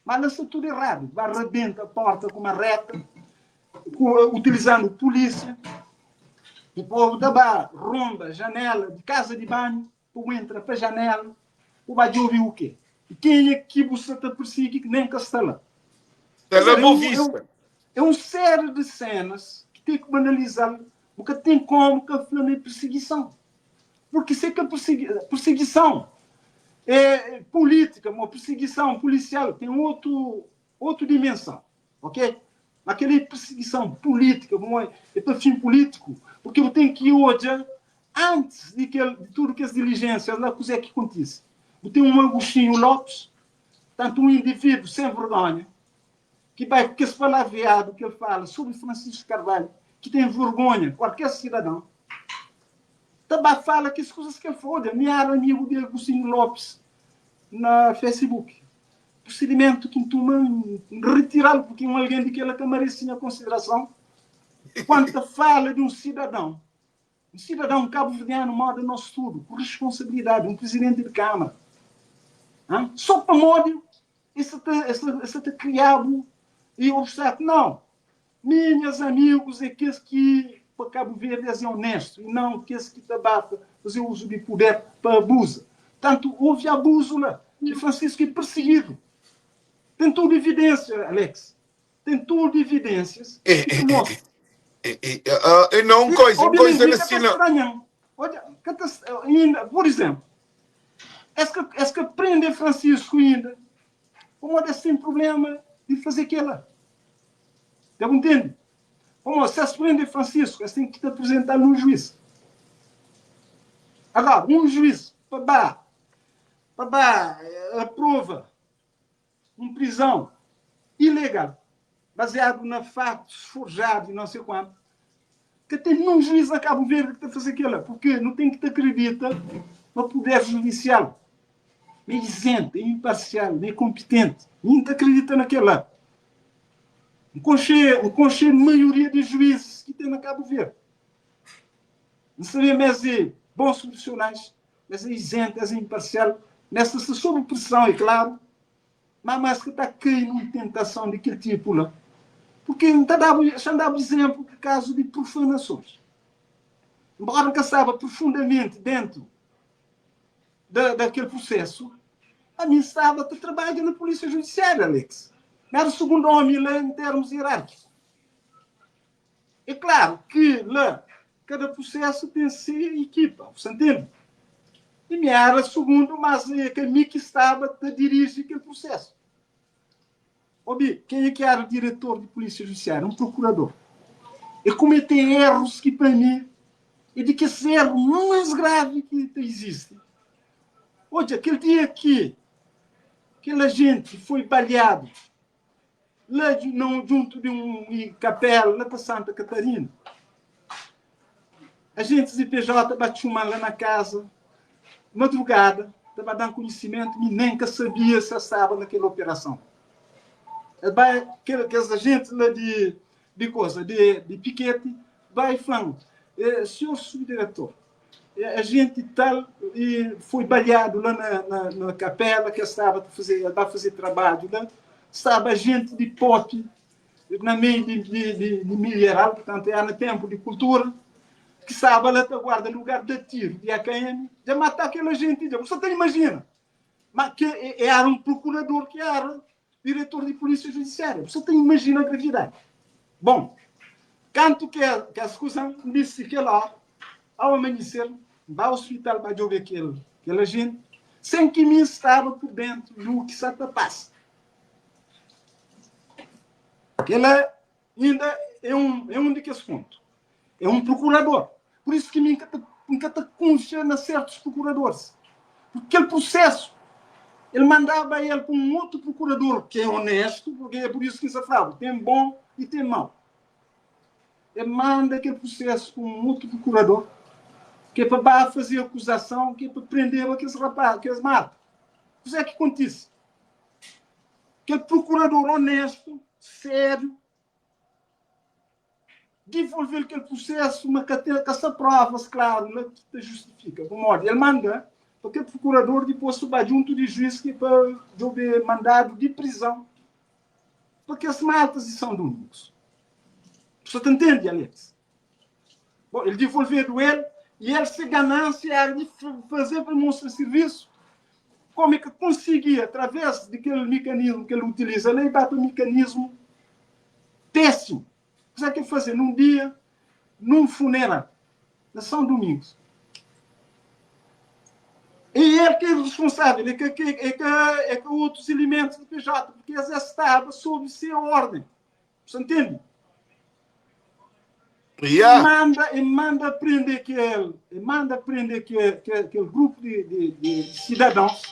Mas lá está tudo errado. Vai rebenta a porta com uma reta, com, utilizando polícia. Ki povu ta ba ronba janela di kaza di banhu pa bu entra pa janela bu ba djobe u ke? I kenha ki bu sta ta pirsigi ki nen ka sta la? Sta la bo vista. É un série di senas ki ten ki bu analiza-l, bu ka ten komu ka fla ma é pirsigison. Purki se ka pirsigison é pulítika, ma pirsigison pulisial ten otu otu dimensão, ok? Ma kel-li é pirsigison pulítika, pamodi é pa fin pulítiku, purki bu ten ki odja antis di kel di tudu kes dilijénsias la kuzê ki kontise. Bu ten un Agostinho Lopes, tantu un indivíduo sen vergonha, ki bai ku kes palavreadu ki el fala sobri Francisco Carvalho, ki ta envergonha kualker sidadão, ta ba fala kes kuzas ki el fla. Odja, mi era amigu di Agostinho Lopes na Facebook. Prosidimentu ki N tuma, N ritiral, purki un algen di kela ka merese nha konsiderason. Kuandu ta fala di un sidadão, un sidadão kabuverdianu moda nos tudu, ku responsabilidadi, un prizidenti di Kamara, so pamodi es sa ta, es sa ta kriabu e obstákulo. Não! Mi, nhas amigus é kes ki pa Kabu Verdi es é onestu e não kes ki ta ba ta faze uzu di puder pa abuza. Tantu houve abuzu la e Francisco é perseguidu. Tem tudu evidensia, Alex. Tem tudu evidensias ki ta mostra. E não, um coisa, um coisa na sina. Odja, ka ta, inda, por exemplo, es ka, es ka prende Francisco inda, pamodi es ten problema di faze kela. Dja bu ntende? Pamodi si es prende Francisco, es ten ki ta apresental nun juiz. Agora, un juiz pa ba, pa ba aprova un prizon ilegal, baziadu na fatus forjadu i não sei kuantu, ka ten nun juiz na Kabu Verdi ki ta faze kela, purki nu ten ki ta kridita ma puder judisial ma é izentu, é inparsial, ma é konpitenti. Mi N ta kridita na kela. N konxe, N konxe maioria di juizis ki ten na Kabu Verdi. N sabe ma es é bons prufisionais, Es é izente, es é inparsial, ma es ta sta sob preson, é klaru, má más ka ta kai nun tentason di kel tipu la. Purki N ta da-bu, xa N da-bu izénplu ki kazu di profanasons. Nbóra N ka staba profundamenti déntu da da kel prusésu, ami N staba ta trabadja na Pulísia Judisiária, Alex. N éra sugundu ómi la en termus ierárkiku. É klaru ki la kada prusésu ten se ikipa, bu sta ntende? I mi éra sugundu, mas é ka mi ki staba ta diriji kel prusésu. Obi, kenha ki éra diretor di Pulísia Judisiária? Un prokurador. E kumete errus ki pa mi é di kes erru más gravi ki ta izisti. Odja, kel dia ki kel ajenti foi baleadu, La na un djuntu di un kapela la pa Santa Catarina. Agentis di PJ ba txuman la na kaza madrugada ta ba dan kunhisimentu mi nen ka sabia si es staba na kel operason. Es bai kel kes agentis la di di koza di di piketi bai flan senhor subdiretor Agente tal e foi baleado lá na, na, na capela que estava a fazer, a fazer trabalho lá. Estava agente de pop na meio de, de, de, de milharal, portanto era no tempo de cultura, que estava lá a guarda lugar de tiro de AKM, de matar aquela gente. Você até imagina, mas que era um procurador que era diretor di Polísia Judisiária. Bu sa ta imajina gravidadi. Bon, kantu ke kes kuza, N bisti kel óra, au amanhiser, N ba ospital ba djobe kel kel ajenti, sen ki mi N staba pur dentu du ki sa ta pasa. Kela inda é un é un di kes pontu. É un prokurador. Pur isu ki mi N ka ta N ka ta kunfia na sertus prokuradoris. Purki kel prusesu, el mandaba el pa un otu prokurador ki é onestu, purki é pur isu ki N sta fla-bu, ten bon i ten mau. El manda kel prusesu pa un otu prokurador, ki é pa ba faze akuzason, ki é pa prendeba kes rapaz, kes mata. Kuzê ki kontise? Kel prokurador onestu, sériu, Divolve-l kel prusesu, ma ka ten, ka sta provas klaru la ki ta justifika. Pamodi el manda pa kel prokurador dipôs pa ba djuntu di juiz ki pa djobe mandadu di prizon pa kes maltas di São Domingos. Bu sa ta ntende, Alex? Bon, el divolvedu el i el se ganánsia éra di faze pa mostra sirvisu. Kómu el ka konsigi através di kel mikanismu ki el utiliza la, el ba pa mikanismu pésimu. Kuzê ki el faze? Nun dia, nun funeral na São Domingos, é el ki é responsável, é ka, é ka, é ka otus elementus di PJ, porque es es staba sob se orden. Você entende? Yeah. Manda, e manda prender aquele, e manda prender aquele, aquele, aquele grupo de, de, de cidadãos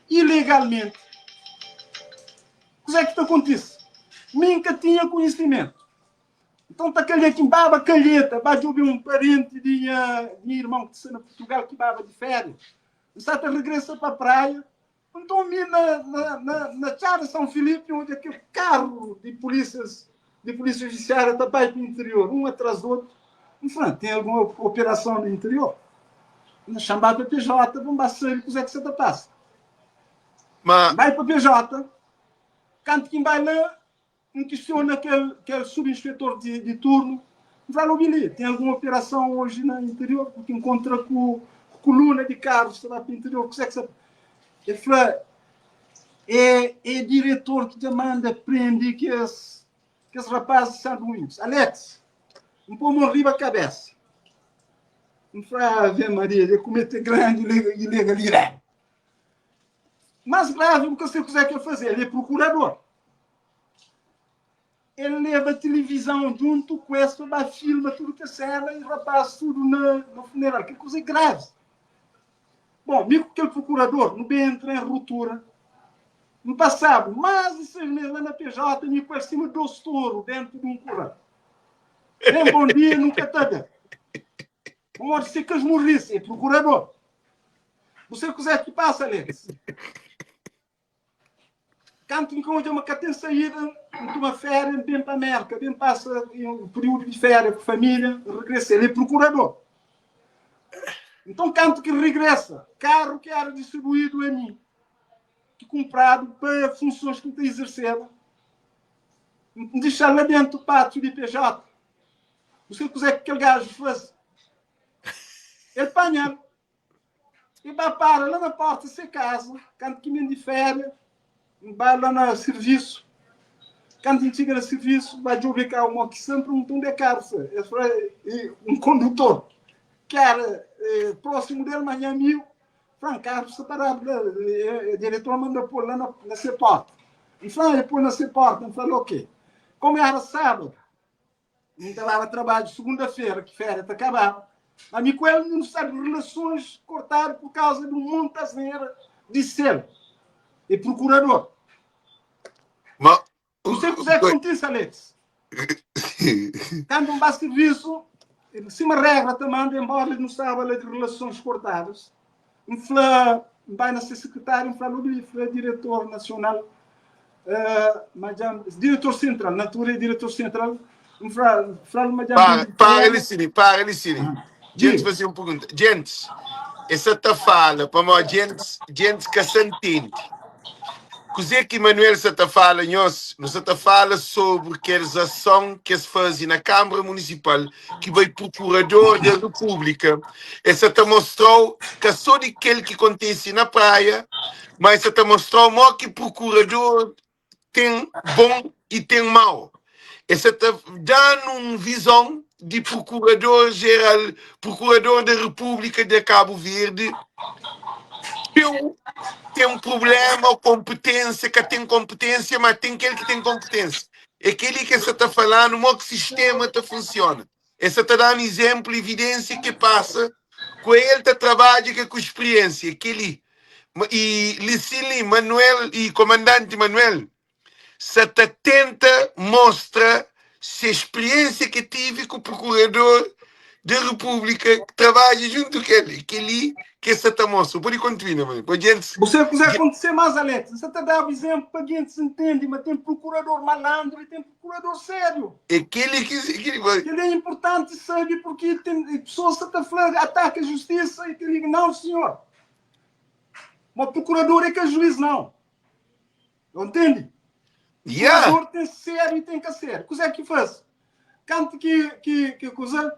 ilegalmente. Kuzé ki ta kontise? Mi N ka tinha konhisimentu. Nton ta kalha ki N baba kalheta, ba djobe un parenti di nha di nha irmon ki ta sta na Purtugal ki baba di féria. N sta ta regresa pa praia, nton mi na na na na txada São Filipe odja kel karu di pulísias di pulísia judisiária ta bai pa interior, un atras di otu. N fla, ten algun operason na interior? N xa N ba pa PJ pa N ba sabe kuzé ki sa ta pasa. Ma. N bai pa PJ, kantu ki N bai la, N kistiona kel kel sub-inspetor di di turnu, N fla-l, Obi li, ten algun operason oji na interior? Purki N kontra ku ku kuluna di karus ta ba pa interior, kuzé ki sa. El fla, É é diretor ki dja manda prende kes kes rapazis di San Domingos. Alex, N pô mon riba kabesa, N fla, Ave Maria, dja kumete grandi ilegalidadi. Más gravi, bu ka sabe kuzé ki el faze, el é prokurador. El leba tilivizon djuntu ku es pa ba filma tudu kes sena i rapaz tudu na, na funeral. Kel kuza é gravi. Bon, mi ku kel prokurador nu ben entra en rutura. N pasabu más di 6 mês la na PJ, mi ku el sima dos toru dentu di un kural. Nem bon dia nu ka ta da. Pamodi se ka es murrisi, é prokurador. Bu sabe kuzé ki pasa, Alex? Kantu N ka odja ma ka ten saída, N tuma féria, N ben pa Mérka, ben pasa un períodu di féria ku família, N regresa. El é prokurador. Nton, kantu ki N regresa, karu ki éra distribuídu a mi, ki kunpradu pa funsons ki N ta izerseba, N dixa-l la déntu pátiu di PJ. Bu sabe kuzé ki kel gaju faze? El panha-l. E ba para la na porta se kaza, kantu ki mi N di féria, N ba la na sirvisu. Kantu N txiga na sirvisu, ba djobe karu mo ki sta, N pergunta undi é karu sta. Es fla, e un kondutor ki era prósimu del, ma nha amigu, fla-m, karu sta paradu la, diretor manda pô-l la na se porta. N fla, e pô-l na se porta, N fla-l ok. Komu era sábadu, N ta baba trabadju sugunda-fera, ki féria ta kababa. Ami ku el nu sta di relasons kortadu pur kauza di un monti asnera di sel e prokurador. Ma N sei kuzé ki kontise, Alex. Kantu N ba sirvisu, sima regra ta manda, enbora nu staba la di relasons kortadas, N fla, N bai na se sekretáriu, N fla-l, obi, fla diretor nasional, ma dja, diretor sentral, na altura é diretor sentral, N fla, fla-l ma dja N Para, ben di para férias. Licine, para Licine. Djentes Diga. faze un pergunta. Djentes, e sa ta fala, pamodi djentes, djentes ka sa ntende. Kuzê ki Manuel sa ta fala nhos? Nu sa ta fala sobri kes ason ki es faze na Kanbra Munisipal ki bai Prokurador da Repúblika. Es sa ta mostra-u ka so di kel ki kontise na Praia, ma es sa ta mostra-u mo ki prokurador ten bon i ten mau. Es sa ta da-nu un vizon di Prokurador Jeral, Prokurador da Repúblika de Kabu Verdi txeu ten prubléma ô konpeténsia, ka ten konpeténsia, má ten kel ki ten konpeténsia. É kel-li ki es sa ta fala-nu mó ki sistéma ta funsiona. Es sa ta da-nu izénplu, ividénsia ki pasa ku el ta trabadja ke ku spriénsia. É kel-li. I li-sin-li, Manuel i Komandanti Manuel sa ta tenta mostra se spriensia ke tive ku Prokurador di Repúblika ki trabadja djuntu ku el. É kel-li ke sa ta mostra. Bu pode kontinua, mano. Pa djentis. Bu sabe kuzé kontise más, Alex? N sa ta daba izénplu pa gentis ntende ma ten prokurador malandru i ten prokurador sériu. É kel-li ki. Kel-li é inpurtanti sabe purki ten pesoas sa ta fla ataka justisa i kel-li. Nau, sinhor. Ma prokurador é ka juiz, nau. Não entende? Yeah. Procurador tem sério e tem que ser. Kuzé ki faz? Kantu ki ki ki kuza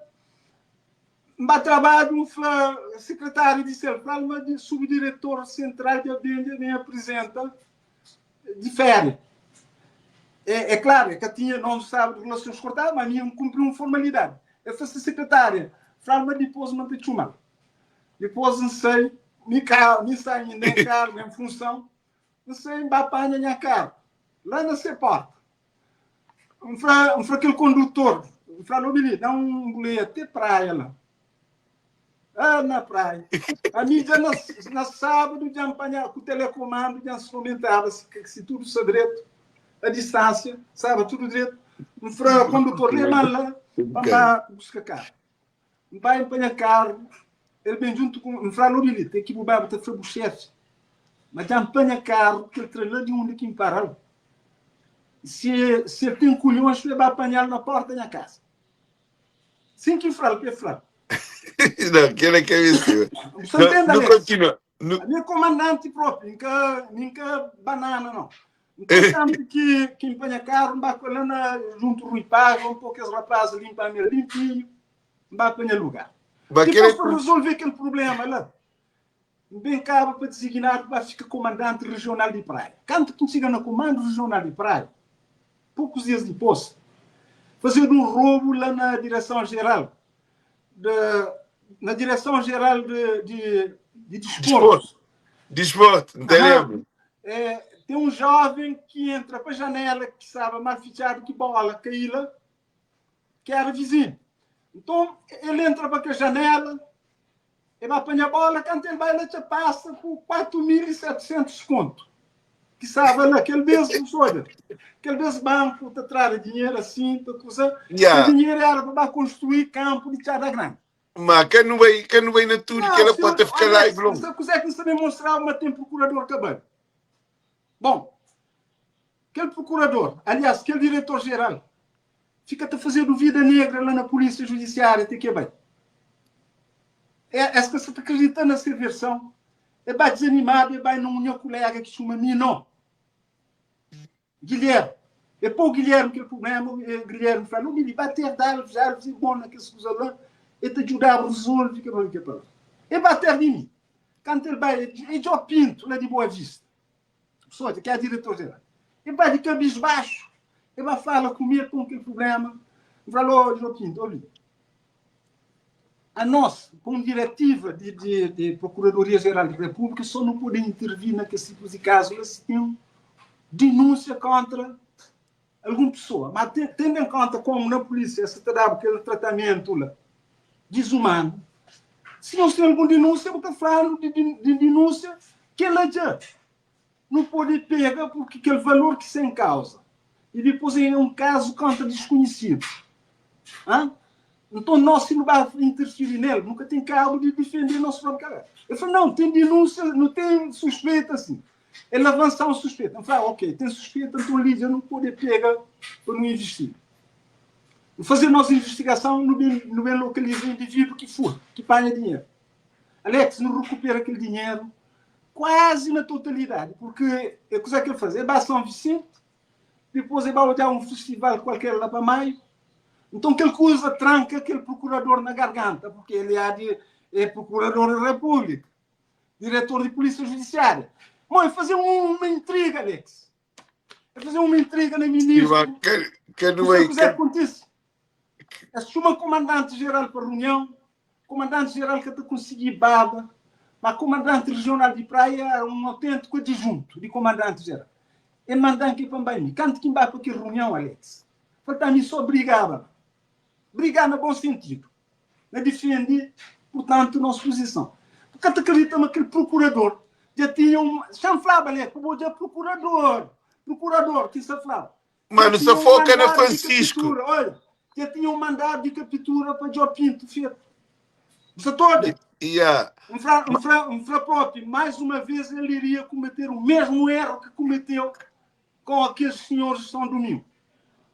N ba trabadju N fla sekretáriu di sel fla-l ma di subdiretor sentral dja ben dja ben aprizenta di féria. É, é klaru, é ka tinha, nós staba di relasons kortadu, ma mi N kunpri un formalidadi. El fla se sekretária, fla-l ma dipôs ma N ta txuma-l. Dipôs N sai, mi ka, mi sai inda en kargu, en funson, N sai N ba panha nha karu la na se porta. N fla, N fla kel kondutor, N fla-l, obi li, da un buleia te praia la. Ah, na praia. Ami dja na, na sábadu dja N panha ku telekomandu, dja N spromentaba si, si tudu sta dretu, a distánsia, staba tudu dretu. N fla kondutor, leba-m la pa N ba buska karu. N bai N panha karu, el ben djuntu ku N fla-l, obi li, te ki bu bai bu ta fla bu xefi ma dja N panha karu ki el tra la di undi ki N para-l. Si, si el ten kulhons pa el ba panha-l na porta nha kasa. Sin ki N fla-l pa el fla-l. Não, kel é ka meste. Bu sta ntende, Nu Alex? kontinua. Nu... Ami é komandanti propi, N ka, mi N ka banana não. Nton, kantu ki, ki N panha karu, N ba ku el la na juntu Rui Paiva, un poku kes rapaz linpa mi limpinhu, N ba pa nha lugar. Ba kel Dipôs, pa rezolve kel prubléma la, N ben kaba pa diziginadu pa ba fika komandanti rijional di Praia. Kantu ki N txiga na komandu rijional di Praia, pokus dias dipôs, fazedu un robu la na direson jeral de, na direson jeral de, de, de desporto. Desporto, N ta lenbra. É, tem um jovem que entra para a janela que estava mal fechado, que bola caiu lá, que era vizinho. Então ele entra para a janela, ele vai apanhar a bola, quando ele vai lá, já passa por 4.700 conto. Que estava lá, aquele mesmo, olha, aquele mesmo banco está traz dinheiro assim, para coisa. Yeah. O dinheiro era para construir campo de Tchada Grande. Ma ka nu bai, ka nu bai na tudu Não, kela senhor, pode ficar olha, live longo. se quiser que você demonstrar uma tem procurador cabelo. Bom, aquele procurador, aliás, aquele diretor-geral, fica te fazendo vida negra lá na polícia judiciária, tem que bem. É, essa pessoa está acreditando nessa versão, é bem desanimado, é bem num meu colega que chama Mino. Guilherme. É pô Guilherme kel prubléma, Guilherme fla, Lumili, ba ter di Alves, Alves é bon na kes kuza la, el ta djuda-bu rezolve kel kel kel. El ba ter di mi. Kantu el bai, é Djo Pinto, la di Boa Vista, pessoa ki é diretor jeral. El bai di kabisbaxu, el ba fala ku mi, el pô-m kel prubléma. N fla-l, ô Djo Pinto, obi, anos, ku un diretiva di, di, di Procuradoria Geral di Repúblika, só nu pode intervir na kes tipus di kazu la si ten denúnsia kontra algun pesoa. Ma tendo en konta komu na pulísia es ta daba kel tratamentu la dizumanu, si nhos ten algun denúnsia, bu ta fla-nu di, di, di denúnsia, kel-la dja nu pode pega purki kel valor ki sta en kauza i dipôs é un kazu kontra diskunhisidu. Hã? Nton, nos si nu ba interfiri nel, nu ka ten kabu di difende nos própi kabésa. El fla, Nau, ten denúnsia, nu ten suspeita sin. El avansa un suspeita. N fla, Ok, ten suspeita, nton li dja nu pode pega pa nu investiga. Nu faze nos investigason, nu ben, nu ben lokaliza indivídu ki furta, ki panha dinheru. Alex, nu rekupera kel dinheru kuazi na totalidadi, purki é kuza ki el faze, el ba São Vicente, dipôs el ba odja un festival kualker la pa Maio, nton kel kuza tranka kel prokurador na garganta, purki el é di, é prokurador di Repúblika, diretor di Polísia Judisiária. Mo, el faze uma intriga, Alex. El faze uma intriga na ministru. Ka, ka, Kuza kuza ki kontise? Es txuma komandanti jeral pa runion, komandanti jeral ka ta konsigi baba, ma komandanti rijional di Praia era un autentiku adjuntu di komandanti jeral. E mandan ki pa N bai mi. Kantu ki N bai pa kel runion, Alex, falta mi so brigaba. Briga na bon sintidu, na difende, purtantu, nos puzison. Bu ka ta kridita ma kel prokurador dja tinha un. Xa N flaba, Alex, pa bo odja prokurador, prokurador ki sa flaba. Mano, Dja sa tinha un foca na mandadu di Francisco. kapitura, olha, dja tinha un mandadu di kapitura pa Djo Pinto fetu. Bu sa ta odja? Yeah. N fla, N fla, N fla propi, mais uma vez ele iria cometer o mesmo erro que cometeu com aqueles senhores de São Domingo.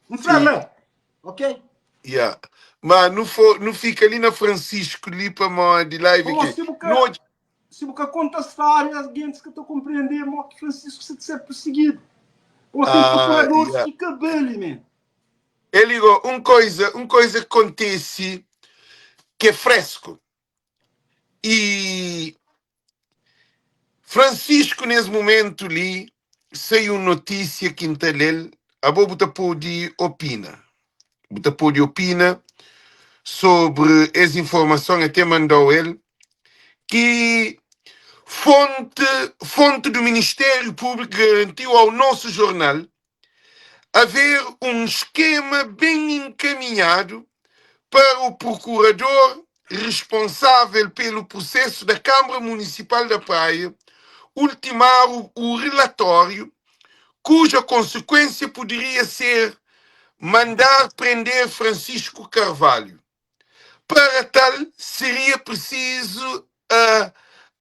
N fla Sim. la, ok? Yeah. Ma nu fo, nu fika li na Francisco li pamodi live Pamodi ki si bu nu ka, odja si bu ka konta stória, gentis ka ta kompreende mo ki Francisco sa ta ser perseguidu. Pamodi ten Ah, prokuradores yeah. ki ka bali, man. El ligou, un koiza, un koiza ki kontese ki é fresku. I Francisco nes mumentu li sai un notísia ki N ta le-l, abo bu ta pode opina. Bu ta pode opina sobri es informason, el te mandau el, ki fonte, fonte do Ministério Público garantiu ao nosso jornal haver um esquema bem encaminhado para o procurador responsável pelo processo da Câmara Municipal da Praia ultimar o, o relatório, cuja consequência poderia ser mandar prender Francisco Carvalho. Para tal, seria preciso a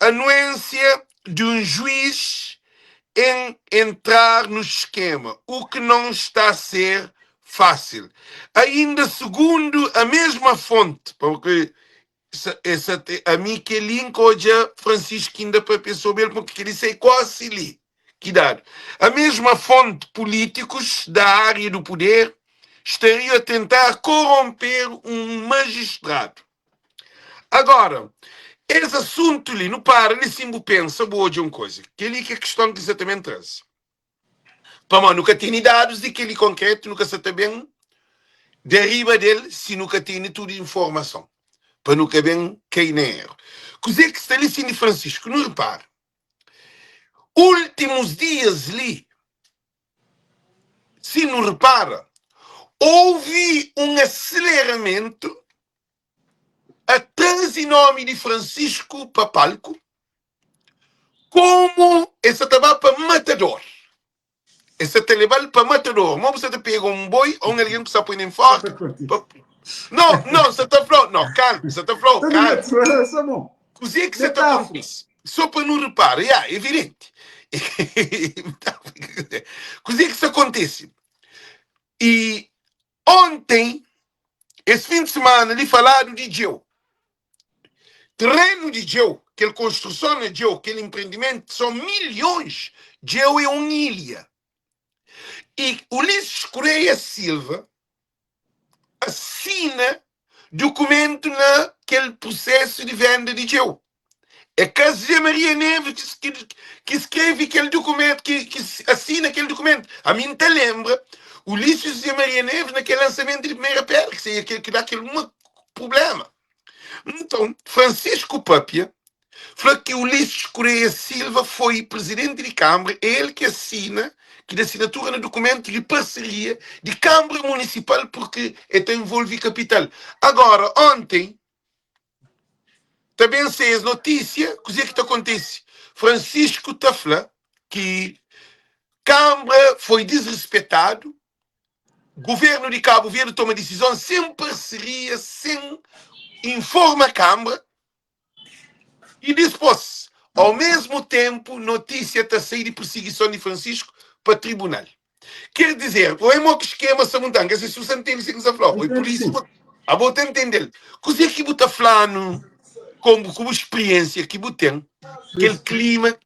anuência de um juiz em entrar no esquema, o que não está a ser fácil. Ainda segundo a mesma fonte, porque essa, a mim que link hoje Francisco ainda para sobre ele, porque ele sei quase li. Que dado. A mesma fonte, políticos da área do poder estariam a tentar corromper um magistrado. Agora, esse assunto ali, não para, ali sim, pensa, boa de uma coisa, que ali que é a questão que exatamente traz. Pá, nunca tem dados de aquele concreto, nunca se está bem deriva dele, se nunca tem tudo informação. Para nunca bem cair na erro. Coisa que está ali sim de Francisco, não repara. Últimos dias ali, se não repara, houve um aceleramento a trazer nome de Francisco para palco como esse estava para matador. Esse te levar para matador. Mas você te pega um boi ou um alguém que se põe em forte. Não, não, você está falando. Não, calma, você está falando, calma. Cozinha que você está falando. Só para não reparar, yeah, é evidente. Cozinha que isso acontece. E ontem, esse fim de semana, lhe falaram de Geu. Terreno de Geu, aquela construção de Geu, aquele empreendimento, são milhões. Geu é uma ilha. E Ulisses Correia Silva assina documento naquele processo de venda de Geu. É José Maria Neves que, que, que escreve aquele documento, que, que assina aquele documento. A mim te lembra Ulisses José Maria Neves naquele lançamento de primeira pedra, que seria aquele que dá aquele um problema. Então, Francisco Papia falou que Ulisses Correia Silva foi presidente de Câmara, é ele que assina, que dá assinatura no documento de parceria de Câmara Municipal, porque está envolve capital. Agora, ontem, também se as notícia, o que é que acontece? Francisco Tafla, que Câmara foi desrespeitado, governo de Cabo Verde toma decisão sem parceria, sem informa a Câmara e depois, ao mesmo tempo, notícia está a sair de perseguição de Francisco para tribunal. Quer dizer, o é que esquema essa montanha, se você entende o que você falou, e por isso, a botar entender. O que é que você está falando como, como experiência que você tem, aquele clima,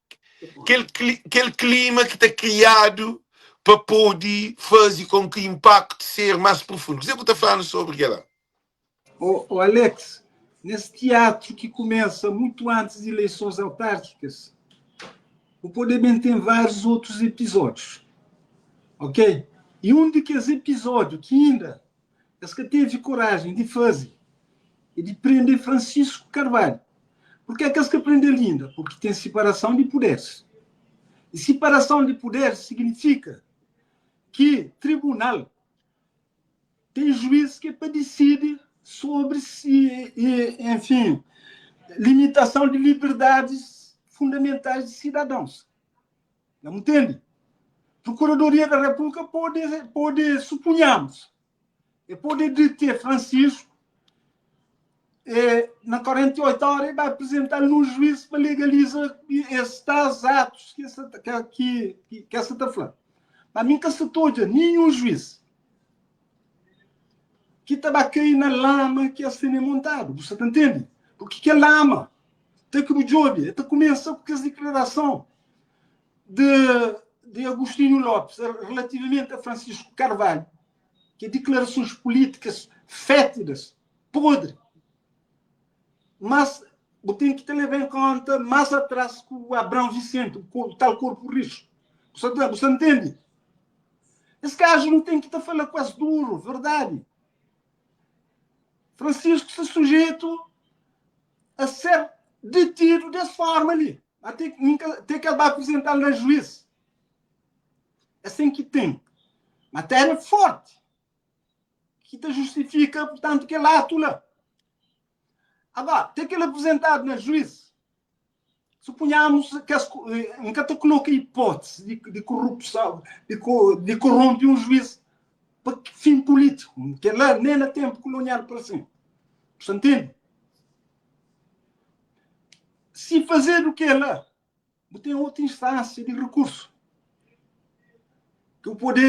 aquele, aquele clima que está criado para poder fazer com que o impacto seja mais profundo. O que é que você está falando sobre ela? Ô, ô Alex, nesse teatro que começa muito antes de eleições autárquicas, o Poder bem tem vários outros episódios, ok? E um daqueles episódios que ainda esse que teve coragem de fazer e de prender Francisco Carvalho. Por que é que esse que prendeu ainda? Porque tem separação de poderes. E separação de poderes significa que tribunal tem juiz que é para decidir sobre se, enfim, limitação de liberdades fundamentais de cidadãos. Não entende? Procuradoria da República pode, pode suponhamos, pode deter Francisco é, na 48 horas vai apresentar no juiz para legalizar estes atos que essa que, que, que essa está falando. Mas nunca se toja nenhum juiz que estava cair na lama que é sendo montado. Você tá entende? Porque que é lama? Tem que o job, até começa com essa declaração de, de Agostinho Lopes relativamente a Francisco Carvalho, Ki é diklarasons pulítikas fétidas, podri. Mas bu ten ki ta leba en konta más atrás ku Abrão Vicente, o tal korpu rixu. Bu sa ta, bu sa ntende? Es gaju nu ten ki ta fala ku es duru, verdadi. Francisco sta sujetu a ser detidu des forma li. Ate, te ki el ba apresental na juiz. Asin ki ten matéria forti ki ta justifika, purtantu, kel atu la. Agora, te kel aprizentadu na juiz, supunhamus ki es, N ka ta koloka ipótisi di, di korupsau, di, di korompi un juiz pa fin pulítiku. Kel la, nen na tenpu kulonial parse. Bu sta ntende? Si fazedu kel la, Bu ten otu instánsia di rikursu, ki bu pode,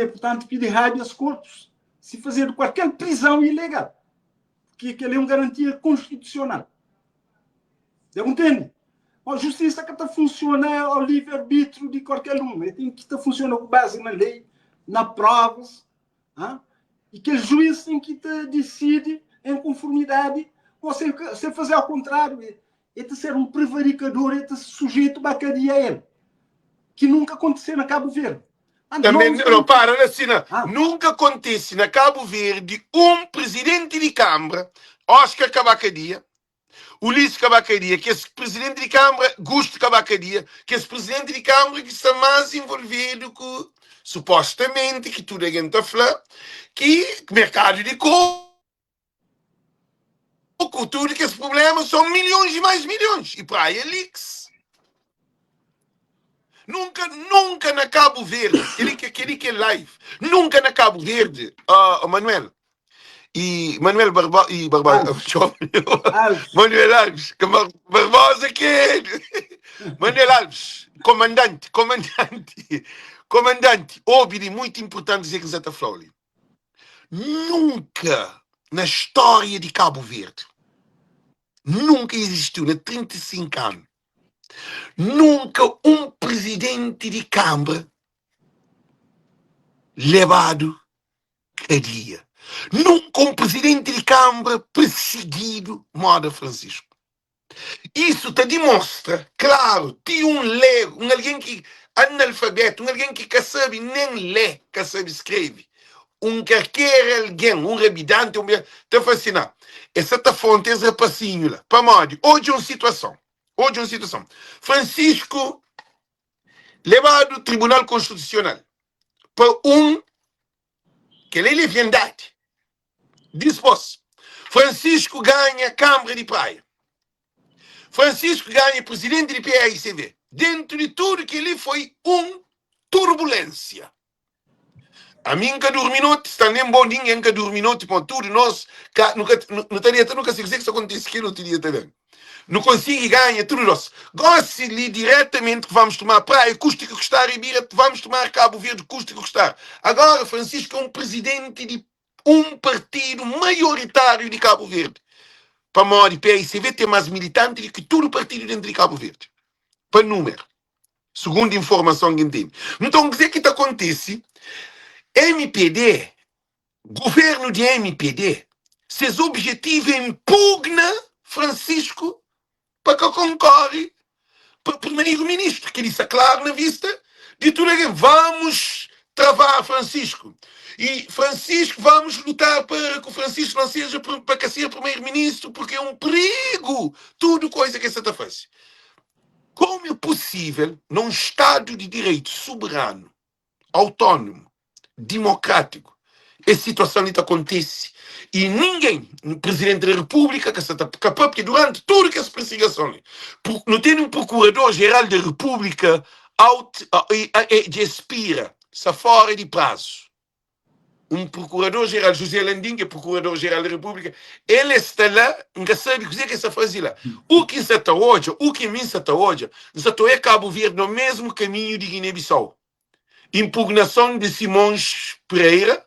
purtantu, pidi habeas corpus si fazedu kualker prizon ilegal, ki kel-li é un garantia konstitusional. Dja bu ntende? Bom, justisa ka ta funsiona ao livre arbítrio di kualker un, el ten ki ta funsiona ku bazi na lei, na provas, ha? E kel juiz ten ki ta disidi en konformidadi, ou se, se fazer ao kontrário, el ta ser un prevarikador, el ta sujeito ba kadia el, ki nunka kontise na Kabu Verdi. Ah, Também, não, para lá, Sina. Ah. Nunka kontise na Kabu Verdi un presidenti di Kambra, Oscar ka ba kadia, Ulisses ka ba kadia, kes presidenti di Kambra, Gusto ka ba kadia, kes presidenti di Kambra ki sta más involvidu ku, supostamenti, ki tudu algen ta fla, ki merkadu di koku, tudu kes problema son milhons e mais milhons e Praia Leaks. Nunka, nunka na Kabu Verdi, keli ke keli ke live. Nunka na Kabu Verdi, uh, Manuel. E Manuel Barbo e Barbosa, Alves. Manuel Alves, que Barbosa que é Manuel Alves, comandante, comandante, comandante, ouve de muito importante dizer que Zé tá falando. Nunka na história de Cabo Verde, nunka existiu na 35 anu, nunka un presidente di Câmara lebadu kadia. Nunka un presidente di Câmara perseguidu moda Francisco. Isu ta dimostra klaru ti un legu, un algen ki analfabetu, un algen ki ka sabe nen lé, ka sabe skrebe, un karker algen, un rabidanti, un ta fla si, Na, es sa ta fronta es rapasinhu la. Pamodi? Odja un situason, odja un situason. Francisco lebadu Tribunal Konstitusional pa un Kel-li é leviandadi. Dispôs, Francisco ganha Kanbra di Praia. Francisco ganha prizidenti di PAICV. Dentu di tudu kel-li foi un turbulénsia. Ami N ka durmi noti, sta nen bo, ningen ka durmi noti, pamodi tudu nos ka, nu ka, nu ta deta nu ka sabe kuzê ki sta kontise kel otu dia ta ben. Nu konsigi ganha tudu nos. Gosi li diretamenti ku vamos tomar Praia, kusta ki kustar, e bira vamos tomar Kabu Verdi, kusta ki kustar. Agora Francisco é un prizidenti di un partidu maioritáriu di Kabu Verdi, pamodi paicv ten más militanti di ki tudu partidu dentu di Kabu Verdi, pa númeru, sugundu informason ki N tene. Nton, kuzê ki ta kontise? Mpd Governo di mpd, ses objetivo é impugna Francisco pa ka concorre pa primeiro ministro, kel-li sta claro na vista di tudo alguém. Vamos travar Francisco e Francisco, vamos lutar para que o Francisco não seja, para ka ser primeiro ministro, porque é um perigo tudo coisa que esta ta faze. Como é possível num Estado de Direito soberano autónomo, dimokrátiku, es situason li ta kontise y ningen, Presidenti di Repúblika ka sa ta ka papia duranti tudu kes pirsigason li. Nu tene un Prokurador Jeral di Repúblika out dja e spira, sta fóra di prazu. Un Prokurador Jeral, José Landim, ki é Prokurador Jeral di Repúblika, el e sta la, N ka sabe kuzê ki el sta faze la. U ki N sa ta odja, u ki mi N sa ta odja, N sa ta oia Kabu Verdi na mesmu kaminhu di Giné-Bisau. Impugnason di Simões Pereira,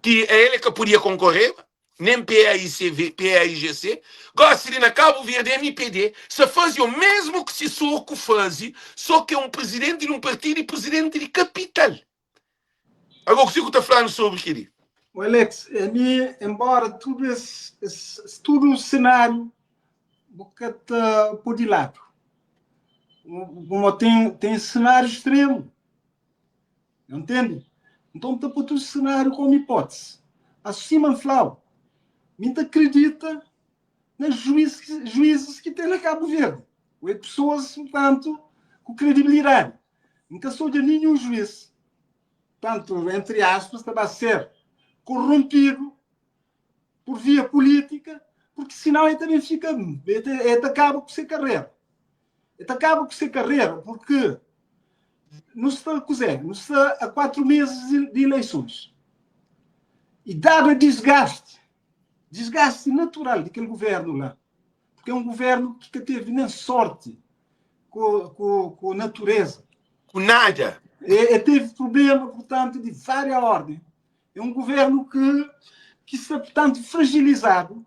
ki a el e ka podia konkoreba, nen PAICV, PAIGC. Gosi li na Kabu Verdi, mpd sa faze o mesmu ki Sissoco faze, so ki é un prizidenti di un partidu i prizidenti di kapital. Agora, kuzê ku ta fla-nu sobri kel-li? O Alex, ami, enbora tudu es, es tudu senáriu bu ka ta pô di ladu. Como ten, ten senáriu extremu. Entende? Nton, ta pô tudu senáriu komu hipótese. Mas sima N fla-u, mi N ta kridita na juiz, juízes ki ten na Kabu Verdi. Ou é pesoas, portantu, ku kredibilidadi. N ka sa odja ninhun juiz, tantu, entri aspas, ta ba ser korrompidu por via pulítika, porque sinau e ta ben fika, e ta, e ta kaba ku se karrera. E ta kaba ku se karrera, porque nu sta kuzé? Nu sta a 4 meses de, de eleições. E dado a desgaste, desgaste natural de kel governo lá, porque é um governo que ka teve nem sorte com, com, com natureza. Ku nada. E, e teve problema, portanto, de várias ordens. É um governo que, que está, portanto, fragilizado.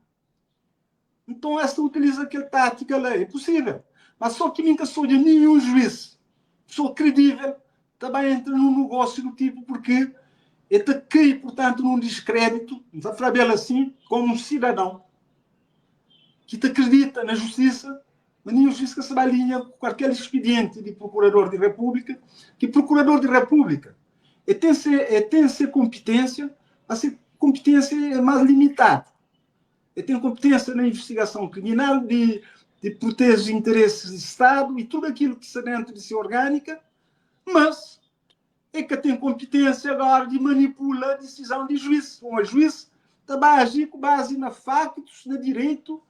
Então, esta utiliza aquela tática lá. É possível. Mas só que nunca sou de nenhum juiz. Pessoa credível também entra num negócio do tipo porque ele cai, portanto, num descrédito, não está a assim, como um cidadão que te acredita na justiça, mas nenhum juiz que se vai linha com qualquer expediente de procurador de república, que procurador de república e tem se, e tem se competência, mas se competência é mais limitada. E tem competência na investigação criminal de, de proteger os interesses do Estado e tudo aquilo que está dentro de sua orgânica, mas é que tem competência agora de manipular a decisão de juiz. Um juiz está a agir com base na factos, na direito,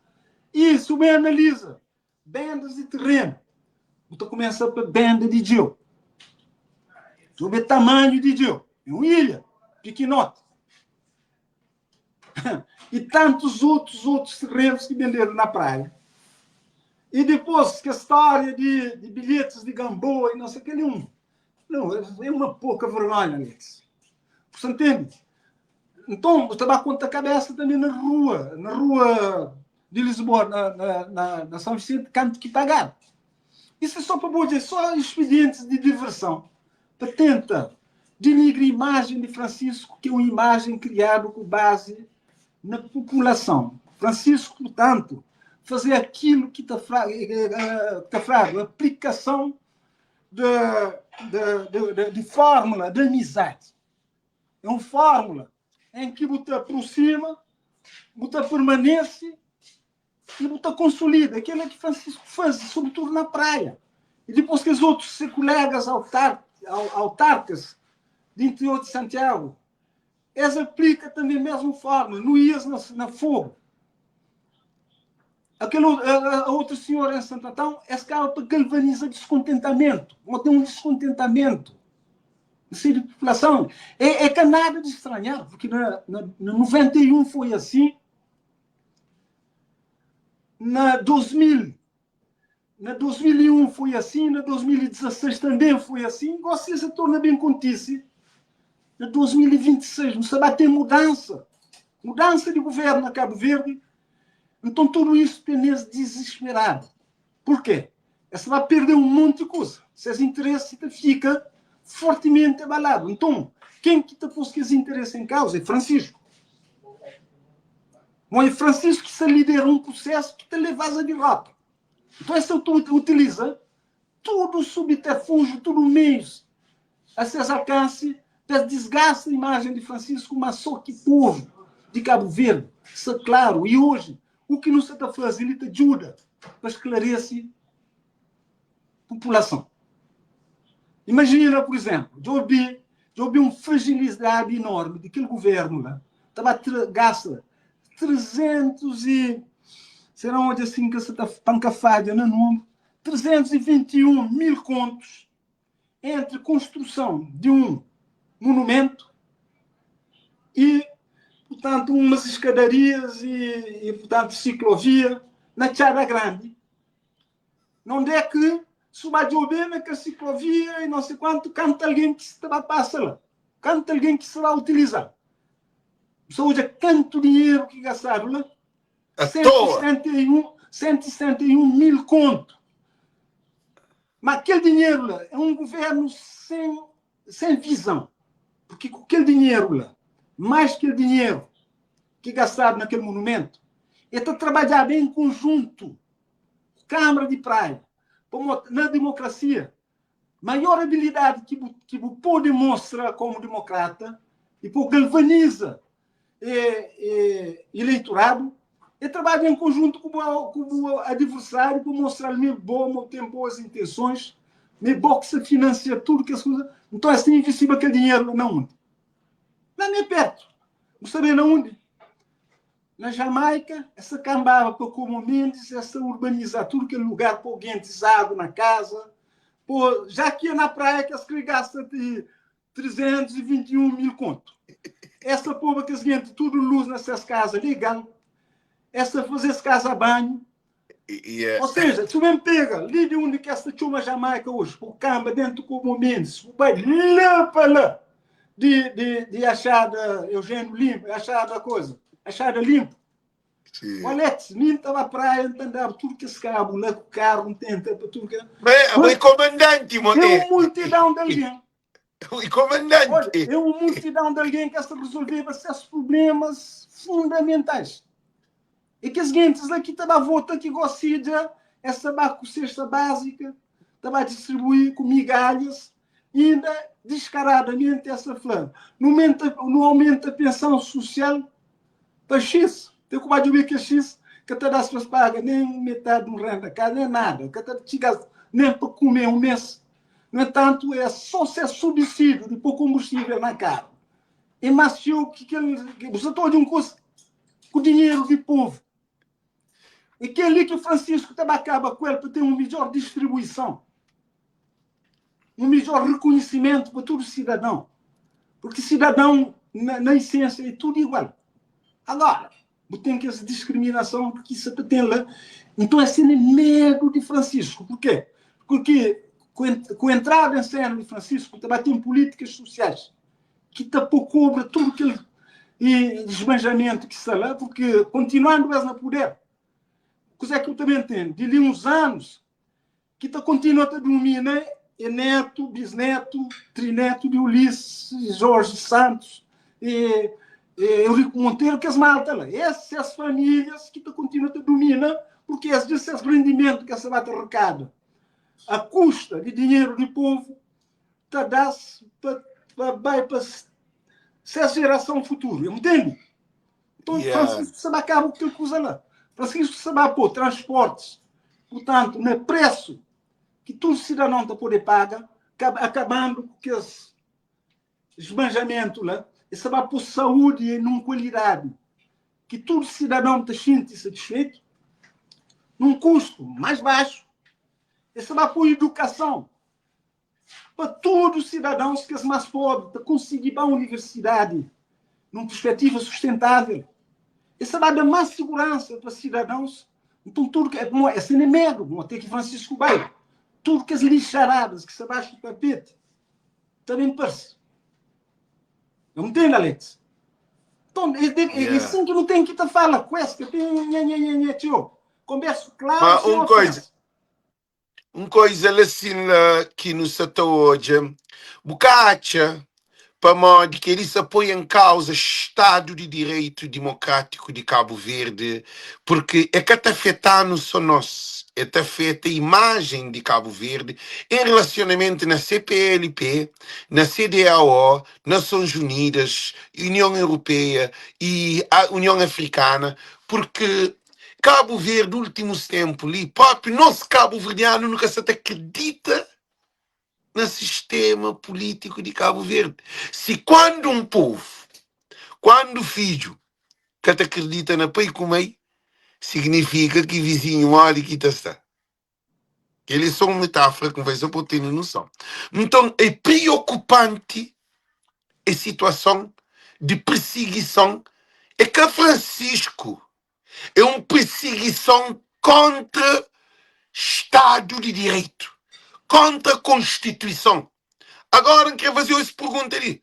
e isso bem analisa vendas de terreno. Você começa para venda de Gil. Sobre o tamanho de Gil. É uma ilha, pequenote. E tantos outros outros terrenos que venderam na praia. E depois que a história de, de bilhetes de Gamboa e não sei o que, ele é um. Não, é uma pouca vergonha, Alex. Você entende? Então, você vai conta a cabeça também na rua, na rua de Lisboa, na, na, na, na São Vicente, canto que pagar. Isso é só para dizer, só expedientes de diversão. Para tentar denigrir a imagem de Francisco, que é uma imagem criada com base na população. Francisco, portanto, fazer aquilo que está tá fraco, aplicação de, de, de, de, de fórmula de amizade. É uma fórmula em que você aproxima, você permanece e você consolida. Aquilo é que Francisco faz, sobretudo na praia. E depois que os outros colegas autar, autarcas do interior de Santiago, eles aplicam também a mesma forma, no IAS na, na Fogo. Aquele, a, a outra senhora em Santo Antão, esse cara para galvanizar descontentamento. Tem um descontentamento de população. É, é que nada de estranhar, porque na, na, na 91 foi assim, na 2000, na 2001 foi assim, na 2016 também foi assim, você se torna bem contice. Na 2026, não sabe ter mudança. Mudança de governo na Cabo Verde. Então tudo isso tem nesse desesperado. Por quê? Você vai perder um monte de coisa. Seus interesses fica fortemente abalado. Então, quem que está posto esse interesse em causa é Francisco. Bom, é Francisco que se lidera um processo que te leva à derrota. Então, esse utiliza tudo o subterfúgio, tudo o meios a seus alcance para desgasta a imagem de Francisco, mas só que povo de Cabo Verde, isso é claro. E hoje, o que não se está fazendo, ele te ajuda para esclarecer a população. Imagina, por exemplo, eu ouvi, eu ouvi uma fragilidade enorme daquele governo lá. Estava gasta 300 e... Será onde assim que você está pancafada no número? 321 mil contos entre construção de um monumento e, portanto, umas escadarias e, e portanto, ciclovia na Tchada Grande. Onde é que se vai bem que a ciclovia e não sei quanto, canta alguém que se vai passar lá. Canta alguém que se vai utilizar. Saúde, tanto dinheiro que gastaram lá. 171, 171 mil conto. Mas aquele dinheiro lá é um governo sem, sem visão. Porque ku kel dinheru la, mais kel dinheru ki gastadu na kel monumentu, e ta trabadjaba en konjuntu ku Kâmara di Praia, pamodi na demokrasia, maior abilidadi ki bu, ki bu pode mostra komu demokrata e pa bu galvaniza e, e, eleitoradu, é trabadja em conjunto com o, com o adversário para mostrar me bo, mo tem boas intenções, me bo que se financia tudo que as coisas. Então é assim investir aquele dinheiro na onde? Lá nem perto. Não sabe na onde? Na Jamaica, essa cambava para como Mendes, essa urbanizar tudo aquele lugar, pôr alguém água na casa, pô, já que é na praia que as que gasta de 321 mil conto. Essa povo que gente tudo luz nessas casas legal. Essa fazer as casa banho. Yeah. Ou seja, se mesmo pega ali de onde que essa chama Jamaica hoje, o camba dentro como Mendes, vai lá para lá de achada Eugênio Limpo, achada coisa, achada limpo. Sim. O Alex, nem estava à praia, não andava tudo que esse cabo lá com o carro, não tenta para tudo que. Mas, mas comandante, mo, É é, uma multidão de alguém. e comandante. Olha, é uma multidão de alguém que essa resolver esses problemas fundamentais. E que as gentes aqui estava a volta que gosta essa barco cesta básica, estava a distribuir com migalhas, e ainda descaradamente essa flã. Não aumenta, não aumenta a pensão social para X. Tem que ver que é X, que até dá se paga nem metade do renda, cá, nem nada, que até chega nem para comer um mês. No entanto, é só ser subsídio de pôr combustível na cara. É mais que que ele, que você está de um custo com dinheiro do povo. E que é ali que o Francisco também acaba com ele para ter uma melhor distribuição, um melhor reconhecimento para todo cidadão. Porque cidadão, na essência, é tudo igual. Agora, tem que essa discriminação, porque isso tem lá. Então, é assim, medo de Francisco. Por quê? Porque com a entrada em cena de Francisco, também tem políticas sociais que tapou cobra tudo aquele e desmanjamento que está lá, porque continuando mais no poder, coisa que eu também entendo, de ali uns anos, que está continuando a dormir, né? É neto, bisneto, trineto de Ulisses, Jorge Santos, e Eurico Monteiro, que as malta lá. Essas famílias que tá continuando a dominar, porque esses, esses rendimento que essa vai ter recado, a custa de dinheiro do povo, tá dá para para essa geração futura, entende? Então, Yeah. Francisco sabe acaba o que ele usa lá. Francisco sabe pôr transportes, portanto, no preço que todo cidadão está poder pagar, acabando com esse esbanjamento lá, e sabe pôr saúde em uma qualidade que todo cidadão está sente satisfeito, num custo mais baixo, e sabe pôr educação para todos os cidadãos que as mais pobres, para conseguir para a universidade, numa perspectiva sustentável. Isso vai dar mais segurança para cidadãos. Então, tudo que é, bom, é sem medo, bom, até que Francisco vai, tudo que as lixaradas que se abaixo do tapete, também parece. Não entende, Alex? Então, é Yeah. assim que não tem que te fala com essa, que tem, nha, nha, nha, nha, tio. Converso claro, Mas sem um coisa, ofensa. um coisa lá assim lá que no está hoje, bucacha, pamodi que ele se apoia em causa Estado de Direito Democrático de Cabo Verde, porque é que está afetando só nós, é que afeta a imagem de Cabo Verde em relacionamento na CPLP, na CDAO, Nações Unidas, União Europeia e a União Africana, porque Cabo Verde, últimos tempos, ali, próprio nosso cabo verdiano nunca se acredita no sistema político de Cabo Verde. Se quando um povo, quando o filho que te acredita na pai com mãe, significa que vizinho olha que está. Ele é só uma metáfora que vai só para ter noção. Então é preocupante a situação de perseguição. É que Francisco é uma perseguição contra Estado de Direito, contra a Constituição. Agora, quero fazer essa pergunta ali.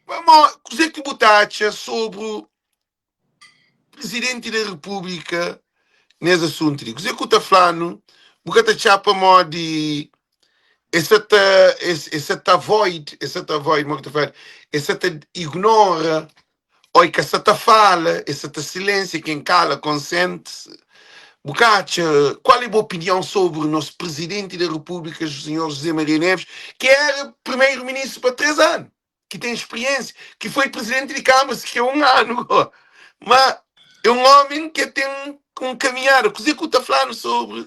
Vamos, o que é que você sobre o Presidente da República nesse assunto? O que é que está falando? Você está chapa de. Es sa ta, es, es sa ta avoid, es sa ta avoid, mo ki ta fladu, es sa ta ignora, oi ka sa ta fala, es sa ta silensia, ken kala konsente. Bu ka atxa, kual é bu opinion sobri nos Presidenti da Repúblika, Senhor José Maria Neves, ki era Primeiro-Ministro pa 3 anu? ki ten spiriénsia, ki foi prizidenti di Kâmara si ki é un anu gó, má é un ómi ki ten un kaminhada. Kuzê ki bu ta fla-nu sobri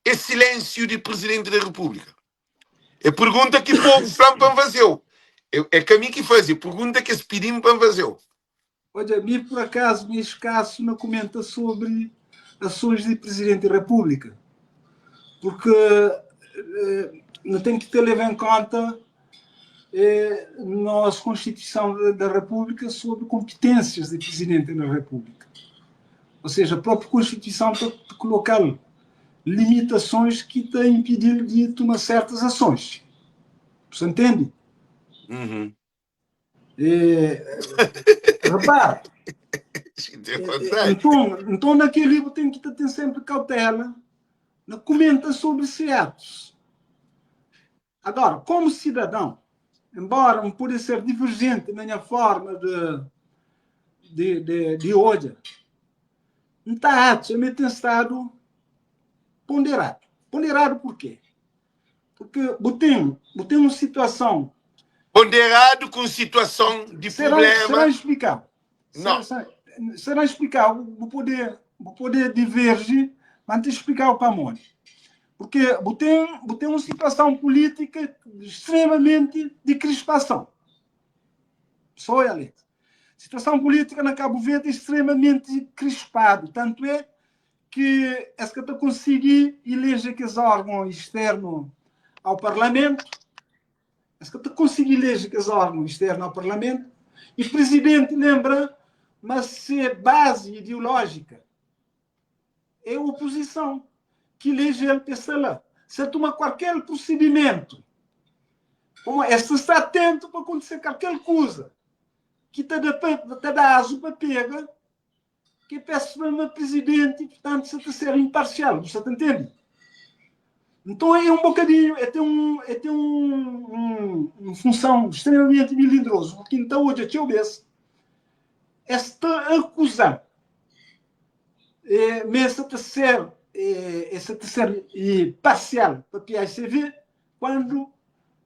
es silénsiu di prizidenti di Repúblika? É pergunta ki povu fla-m pa N faze-u. É ka mi ki faze, é pergunta ki es pidi-m pa N faze-u. Odja, mi pur akazu mi é skasu na kumenta sobri asons di Prizidenti di Repúblika, purki no ten ki ta leva en konta nos Konstituison da Repúblika sobri konpitênsias di Prizidenti da Repúblika. Ou seja, própi Konstituison ta koloka-l limitasons ki ta inpidi-l di tuma sertas asons. Bu sa ntende? Uhum. E, repara, então, então naquele livro tem que ter sempre cautela na comenta sobre certos. Agora, como cidadão, embora não pode ser divergente na minha forma de de, de, de olhar, não está me tem estado ponderado. Ponderado por quê? Porque bu ten, bu ten un situason. Ponderadu ku un situason di Será, prublema. será explikau. Não. Será, será explikau, bu pode, bu pode diverge, mas N ta explikau pamodi. Porque bu ten, bu ten un situason pulítika extremamenti di krispason. Só Alex. Situason pulítika na Kabu Verdi é extremamenti krispadu, tantu é ki es ka ta konsigi ileje kes órgon externu ao parlamentu, es ka ta konsigi ileje kes órgon externu ao parlamentu, e prizidenti lenbra ma se bazi ideolójika é opozison ki ileje-l pa es sta la. Se el tuma kualker prusedimentu, pamodi es ta sta atentu pa kontise kalker kuza ki ta da pa ta da azu pa pega Ke pes fla ma prizidenti, purtantu, sa ta ser inparsial. Bu sa ta ntende? Nton, é un bokadinhu, é ten un, é ten un, un, un funson stremamenti milindrozu, purki N ta odja txeu bes, es ta akuza é, ma es sa ta ser, é, es sa ta ser é, parsial pa PICV, kuandu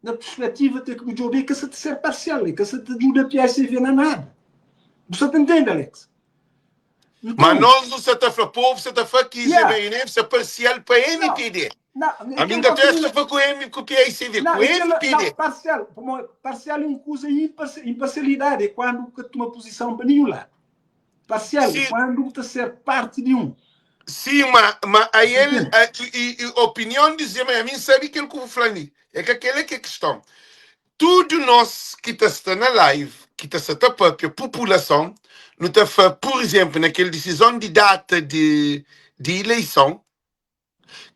Na perspetiva te ki bu djobe e ka sa ta ser parsial, e ka sa ta djuda PICV na nada. Bu sa ta ntende, Alex? Ma Nton, nos nu sa ta fla, povu sa ta fla ki Zé yeah, Maria Neves sa parsial pa não, MPD. não, A é mi kel N ka gosta ta di fla ku M ku PICV, Não, ku é kel, MPD. não, parcial, pamodi parcial é un kuza imparcialidade é kuandu bu ka tuma puzison pa ninhun ladu. Parcial é Si, kuandu bu ta ser parti di un. si, ma, ma a Você el, entende? a, e, e opinion di Zé Maria, a mi N sabe kel ku bu fla li. É ka kel-la ki é kiston. Tudu nos ki ta sta na live, ki ta sta ta papia, populason, nu ta fla, pur izénplu, na kel disizon di data di, di ileison,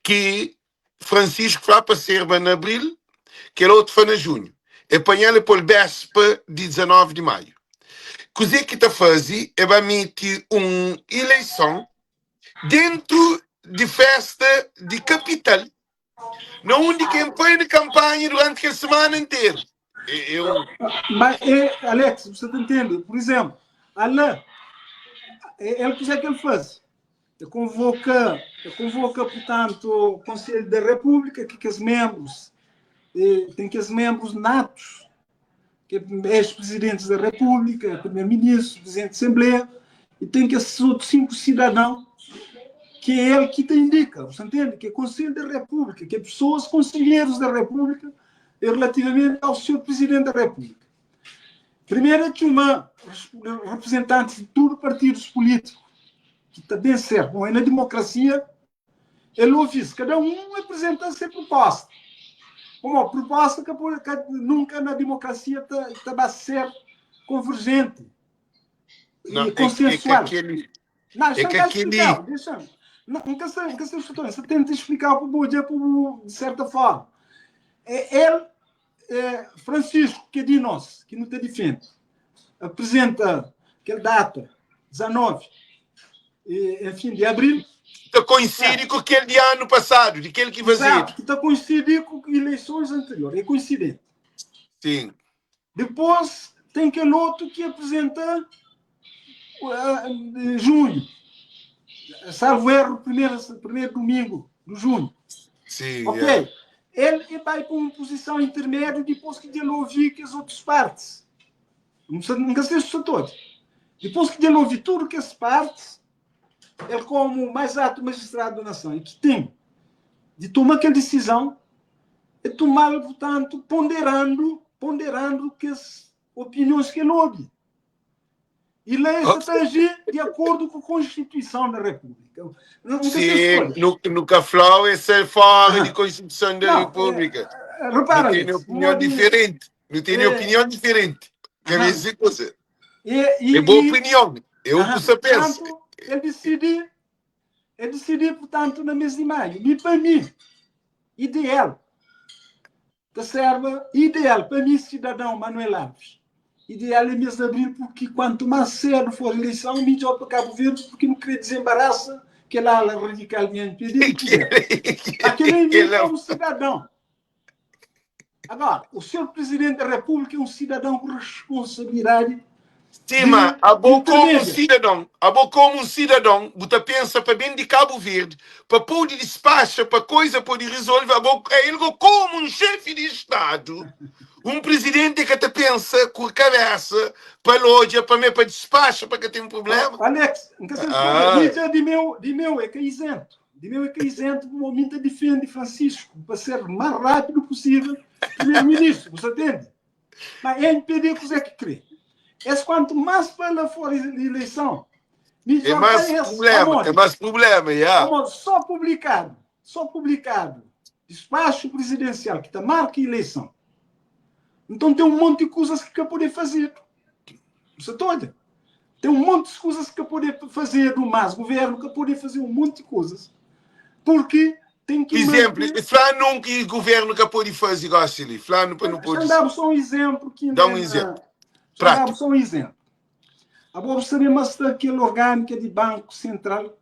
ki Francisco fla pa serba na abril, kel otu fla na junhu. E panha-l e pô-l béspa di 19 di maiu. Kuzê ki ta faze é ba mete un ileison dentu di fésta di kapital, na undi ki N pai di kanpanha duranti kel semana interu. Eu... Mas, é, Alex, você tá entende? Por exemplo, Alain, ele kuzé que ele faz? Ele convoca, ele convoca, portanto, o Conselho da República, que que os membros, tem que os membros natos, que é ex-presidentes da República, primeiro-ministro, presidente da Assembleia, e tem que esses outros 5 cidadãos, que é ele que te indica, você entende? Que é Conselho da República, que é pessoas conselheiros da República, relativamente ao senhor Presidente da República. Primeiro é que uma representante de todos os partidos políticos, que também serve, bom, é na democracia, ele ouve isso, cada um apresenta a sua proposta. Uma proposta que, que nunca na democracia tá, tá vai ser convergente Não, e é, que- é que consensual. aquele, Não, é deixa que eu aquele, explicar, deixa. Não, nunca sei, nunca sei, você tenta explicar para o Bom de certa forma. É, ele, é, Francisco, que é de nós, que não te defende, apresenta aquela data, 19, e, enfim, de abril. Ta koinsidi ku kel di anu pasadu, di kel ki fazedu. Exato, ki ta koinsidi ku ileisons anterior, é koinsidenti. Sim. Dipôs ten kel otu ki aprizenta uh, junhu, salvo erro, primeiro, primeiro domingo do junho. Sim, Ok. yeah. El, el vai para uma posição intermédia depois que ele ouvir que as outras partes. Nunca sei se todos. Depois que ele ouvir tudo que as partes, ele como o mais alto magistrado da nação e que tem de tomar aquela decisão, é tomá-la, portanto, ponderando, ponderando que as opiniões que ele ouve. E lá está a agir de acordo com a Constituição da República. Não, Sim, no, no Caflau é fora de Constituição da Não, República. É, repara, Não tem opinião diferente. Não tem opinião diferente. Quer dizer, você. E, É boa opinião. É o que você pensa. Portanto, ele decidi, ele decidi, portanto, no mês de maio. E para mim, ideal, que serve ideal para mim, cidadão Manuel Alves. Ideal é mês de abril, porque quanto mais cedo for a eleição, melhor para Cabo Verde, porque não queria desembaraça aquela ala radical de NPD. Aquele é como cidadão. Agora, o senhor Presidente da República é um cidadão com responsabilidade. Sim, mas abo como um cidadão, abo como um cidadão, você pensa para bem de Cabo Verde, para poder despacha, para coisa poder resolver, abo, é ele como um chefe de Estado, um presidente que te pensa com a cabeça para loja, para me para despacha, para que tem um problema. Alex, ah. de meu, de meu é que é isento. De meu é que é isento, o momento defende Francisco para ser o mais rápido possível primeiro-ministro, você entende? Mas NPD, que é que crê? Esse quanto mais para for a eleição, é mais problema, é mais problema, yeah. Só publicado, só publicado, despacho presidencial que está marca eleição. Então tem um monte de coisas que poder fazer. Você toda. Tem um monte de coisas que poder fazer do mais governo que poder fazer um monte de coisas. Porque tem que Exemplo, manter... Flá num que governo que pode fazer igual ali. Flá não não pode. Dá só um exemplo que Dá um exemplo. Dá só um exemplo. Agora saber mas aquele orgânica de Banco Central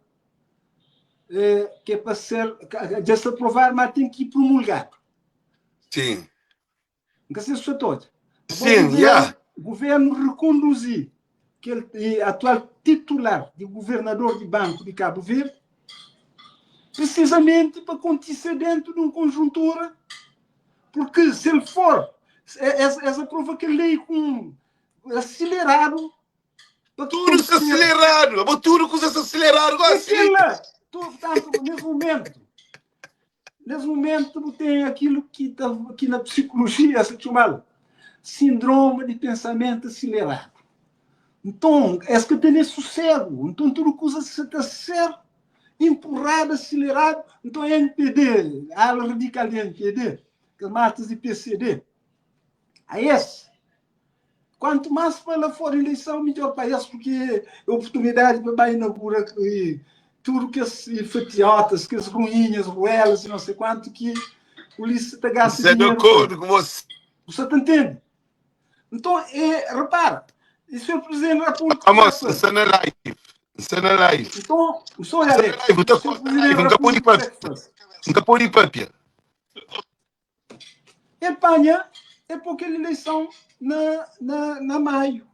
eh, que é para ser já se aprovar, mas tem que promulgar. Sim. Não sei se todo. Sim, governo, yeah. governo reconduzir que ele atual titular de governador de Banco de Cabo Verde, precisamente para acontecer dentro de uma conjuntura, porque se ele for, essa, essa prova que lei com acelerado. Tudo se acelerado, tudo que se acelerado. Aquilo, portanto, nesse momento, nesse momento tem aquilo que, tá, que na psicologia se chama síndrome de pensamento acelerado. Então, é que tem sossego. Então, tudo coisa se está ser empurrado, acelerado. Então, NPD, a ala radical de NPD, que matas de PCD. A esse. Quanto mais para fora eleição, melhor para esse, porque é oportunidade para inaugurar e tudo que as fatiotas, que as ruínas, ruelas e não sei quanto, que o Ulisses está gastando Você é de acordo com você. Você está entendendo? Então, é, repara, e o senhor Presidente da República... Vamos, está na live. Está na live. Então, o senhor Está na live, está live, nunca pode ir Nunca pode ir papia. Espanha é porque eleição na, na, na maio,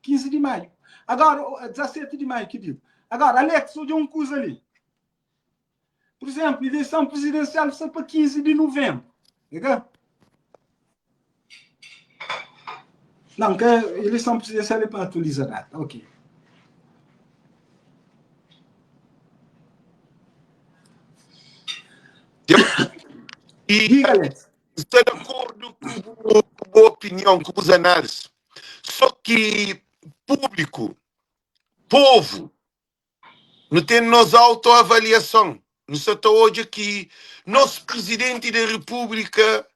15 de maio. Agora, 17 de maio, que digo. Agora, Alex, olha um coisa ali. Por exemplo, eleição presidencial está para 15 de novembro. Legal? Não, que a eleição presidencial é para atualizar a data. Ok. E Diga, Alex. Estou de acordo com a opinião, com as análises. Só que público, povo, não tem nos autoavaliação. Não se está hoje aqui, nosso presidente da República,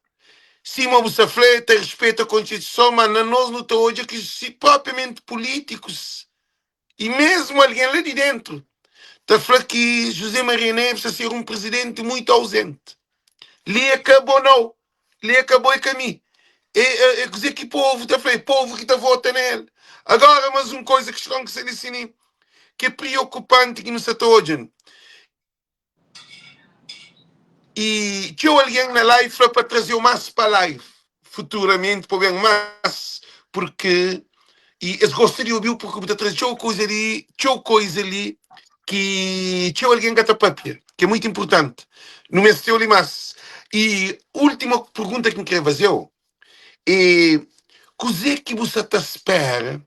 Simão Bussafleta, respeita a Constituição, mas nós não está hoje aqui, se propriamente políticos, e mesmo alguém lá de dentro, está a falar que José Maria Neves está a ser um presidente muito ausente. Lhe acabou não, lhe acabou e caminho. É, é, é dizer que povo está a falar, é povo que está votando nele. Agora, mas uma coisa que estão que se disse, que é preocupante que não se está hoje. I txeu algen na live fla pa traze-u más pa live futuramenti pa ben más porque i es gosta di obi-u porque bu ta traze txeu koza li, txeu koza li ki txeu algen ka ta papia, ki é muitu inpurtanti. Nu meste-u li más. I última pergunta ki N kre faze-u é kuzê ki bu sa ta spera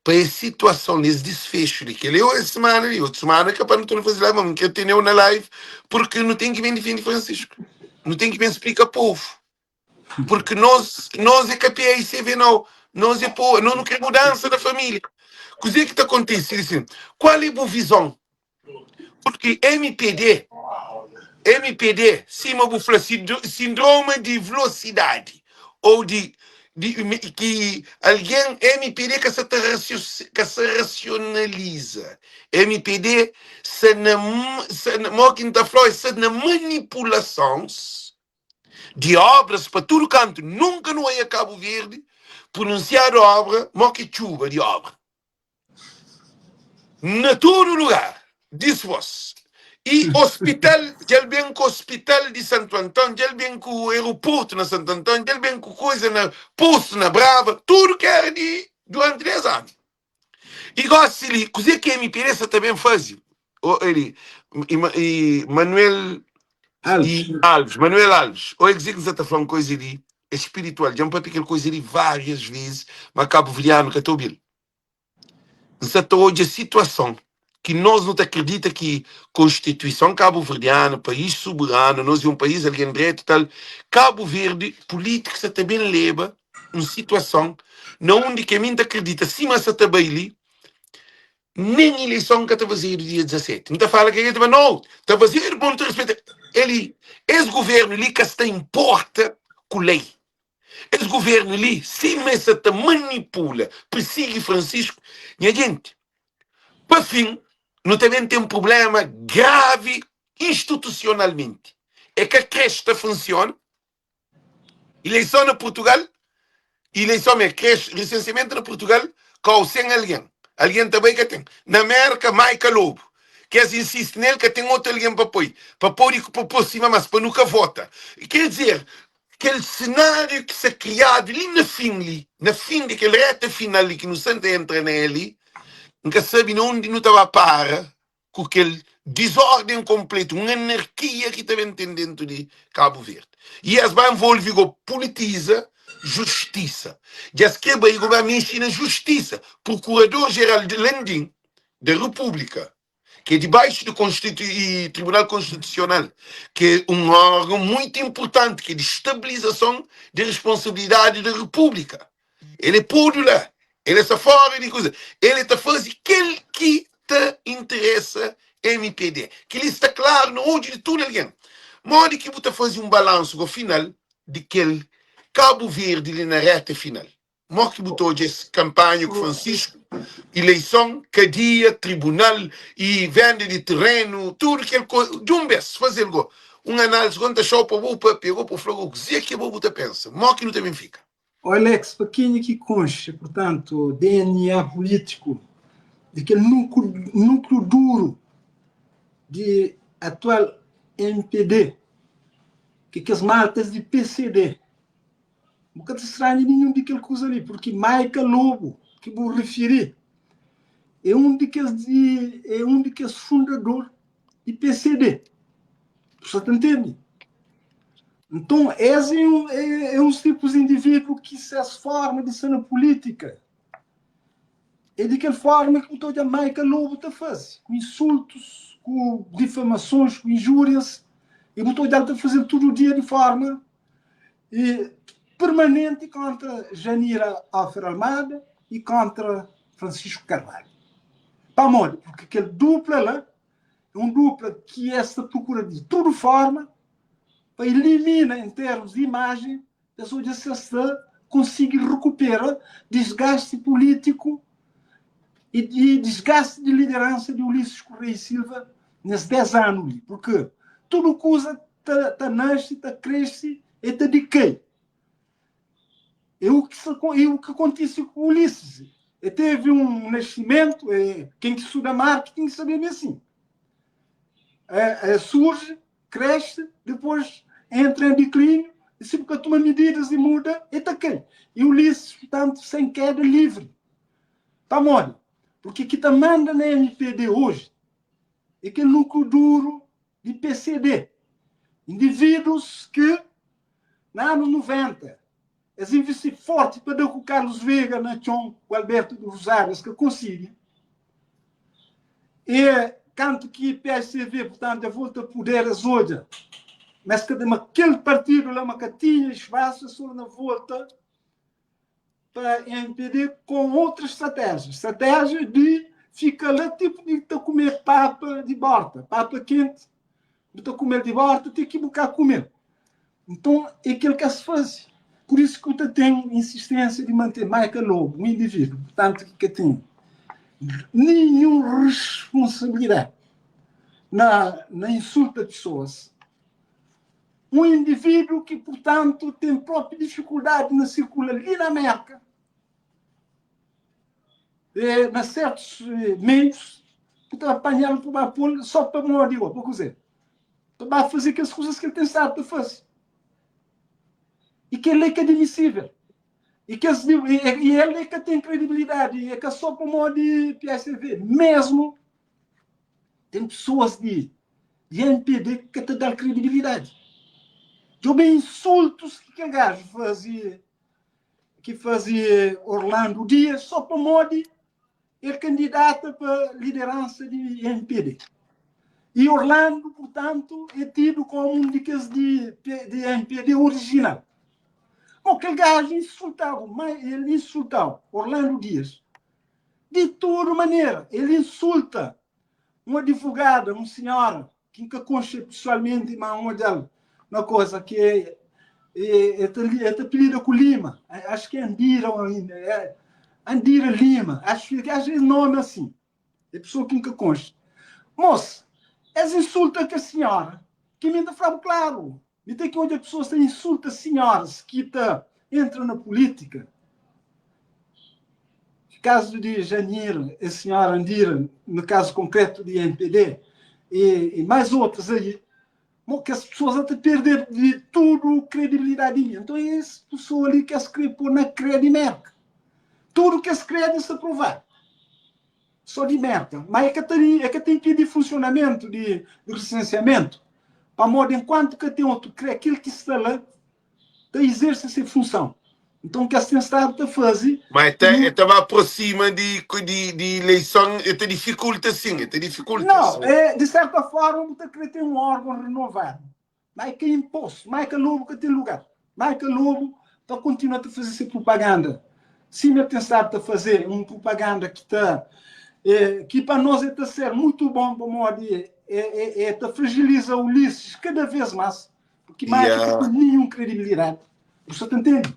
pa es situason li, es disfexu li? Kel-li é es simana li, otu simana é kapaz nu torna faze live, ma N kre tene-u na live porque nu ten ki ben difende Francisco, nu ten ki ben splika povu. Porque nós, nós é ka PAICV não, nós é po, nós não queremos mudança na família. Kuzê ki ta kontise? Assim, qual é bu visão? Porque MPD, MPD, sima bu fla, sindrome de velocidade ou de, de ki algen MPD ka sa ta ka sa racionaliza. MPD sa na, sa na, mo ki N ta fla, sa na manipulações di obras pa tudu kantu nunka nu oia Kabu Verdi pronunsiadu obra mo ki txuba di obra na tudu lugar dispos i ospital dja-l ben ku ospital di Santu Anton dja-l ben ku aeroportu na Santu Anton dja-l ben ku koisa na postu na Brava tudu ki era di duranti 10 anu i gosi li kuze ki MPD sa ta ben faze o eli i Manuel Alves. I Alves, Manuel Alves, oi kuzê ki N sa ta fla un koiza li é spiritual, dja N papia kel koiza li várias vezes, ma kabuverdianu ka ta obi-l. N sa ta odja situason ki nos nu ta kridita ki Konstituison kabuverdianu, país soberanu, nos é un país algen dretu tal, Kabu Verdi, pulítikus sa ta ben leba un situason na undi ki ami N ta kridita sima sa ta bai li, Nen ileison ka ta fazedu dia 17. N ta fala ke ta no, ta fazedu pa nu ta respeita. Eli, es governu li ka sta importa ku lei. Es governu li, sima es sa ta manipula, persigi Francisco, nha jenti, pa fin, nu ta ben ten problema gravi institusionalmenti. E ka kre sta funsiona. Ileison na Portugal, ileison me kre resensiamentu na Portugal, kau sen algen. Algen ta bai ka ten. Na Merka, Maica Lobo, ki es insisti nel, ka ten otu algen pa poi, pa podi pa aproxima mas, pa nu ka vota. Ker dizer, kel senáriu ki sta kriadu li na fin li, na fin di kel reta final li ki nu sta ta entra na el li, N ka sabe na undi nu ta ba para ku kel dizórden konpletu, un anarkia ki ta ben ten dentu di Kabu Verdi. I es ba envolve go pulitiza justisa. Dja es kre bai go ba mexe na justisa. Prokurador Jeral di Landim da Repúblika, ki é dibaixu di Konstitu i Tribunal Konstitusional, ki é un órgon muitu inpurtanti, ki é di stabilizason di responsabilidadi da Repúblika. El é podu la, el é sta fora di kuza. El ta faze kel ki ta interesa mpd. Kel-li sta klaru na odju di tudu algen. Modi ki bu ta faze un balansu go final di kel Kabu Verdi li na reta final? Mo ki bu ta odja es kanpanha ku Francisco, ileison, kadia, tribunal i venda di terenu, tudu kel koza, di un bes, faze-l go un análise go, N ta xau pa bo papia go pa bu fla go kuzê ki abo bu ta pensa, mo ki nu ta ben fika? Ó Alex, pa kenha ki konxe, purtantu, DNA pulítiku di kel núkliu duru di atual mpd, ki kes maltas di pcd, bu ka ta stranha ninhun di kel kuza li, purki Maica Lobo, ki bu rifiri, é un di kes di é un di kes fundador di pcd. Bu sa ta ntende? Nton, es é un, é, é uns tipus di indivíduo ki ses forma di ser na pulítika é di kel forma ki bu ta odja Maica Lobo ta faze, ku insultus, ku difamasons, ku injúrias, e bu ta odja-l ta faze-l tudu dia di forma e permanenti kontra Janira Alfer Almada e kontra Francisco Carvalho. Pamodi? Porque kel dupla la é un dupla ki es ta prokura di tudu forma pa ilimina en termus di imajen, es odja si es ta konsigi rekupera disgasti pulítiku i i disgasti di lideransa di Ulisses Correia e Silva nes 10 anu li, purki tudu kuza ta ta nasce, ta krese e ta dikai. É o ki é o ki kontise ku Ulisses. E teve um nascimento, é, quem que estuda marketing sabe assim. É, é, surge. Cresce, depois entra em declínio, e se bu ka toma medidas e muda, e ta cai. E Ulisses, portanto, sem queda livre. Pamodi? Porque ki ta manda na MPD hoje é kel núcleo duro di PCD. Indivíduos que, na anos 90, es investi forte pa da ku Carlos Veiga na txon ku Alberto do Rosário, es ka konsigi. E kantu ki PSCV, portanto, é volta a poder, es odja ma es ka ma kel partido la ma ka tinha espaço, es torna volta pa MPD com outra estratégia. Estratégia de fica lá tipo de ta comer papa de borta, papa quente, bu ta comer de borta, tem que bucar comer. Então, é aquilo que se faz. Por isso que eu tenho insistência de manter Michael Lobo, um indivíduo, portanto, que tem nenhuma responsabilidade na insulta de pessoas. Um indivíduo que, portanto, tem própria dificuldade na circular ali na América, eh, na certos eh, meios, que apanhá-lo para pôr só para morrer, para dizer, para fazer aquelas coisas que ele tem estado a fazer. E que ele é que é admissível. E, que esse, e, e ele é que tem credibilidade, e é que só para modo de PSV. Mesmo tem pessoas de MPD que te dão credibilidade. Eu insultos que aquele gajo fazia, que fazia Orlando Dias, só para modo ele candidata para liderança de MPD. E Orlando, portanto, é tido como um daqueles de MPD original. Bom, aquele gajo insultava, ele insultava Orlando Dias. De toda maneira, ele insulta uma advogada, uma senhora, que nunca conhece pessoalmente, mas uma dela, uma coisa que é apelida com Lima, acho que é Andira ainda, é Andira Lima, acho que às vezes nome assim, é pessoa que nunca conhece. Moça, essa insulta que a senhora, que me fala claro, e tem que onde a pessoa se insulta senhoras que tá, entra na política. Caso de Janir, a senhora Andira, no caso concreto de MPD, e mais outras aí, que as pessoas até perder de tudo credibilidade. Então é essa pessoa ali que se quer pôr na credibilidade. Tudo que se crede se aprovar. Só de merda. Mas é que tem que de funcionamento, de recenseamento. Para modo, enquanto que tem outro, aquilo que está lá, tá exerce essa função. Então, o que a estado está a fazer. Mas estava aproxima de eleição, te dificulta sim, te dificulta. Não, é, de certa forma, você quer ter um órgão renovado. Mas que é imposto, mais que Lobo que tem lugar. Mais que Lobo para continuar a fazer essa propaganda. Se me tem estado a fazer uma propaganda que está que para nós é a ser muito bom para modo é fragiliza o Ulisses cada vez mais, porque mais não tem nenhuma credibilidade. Você tá entende?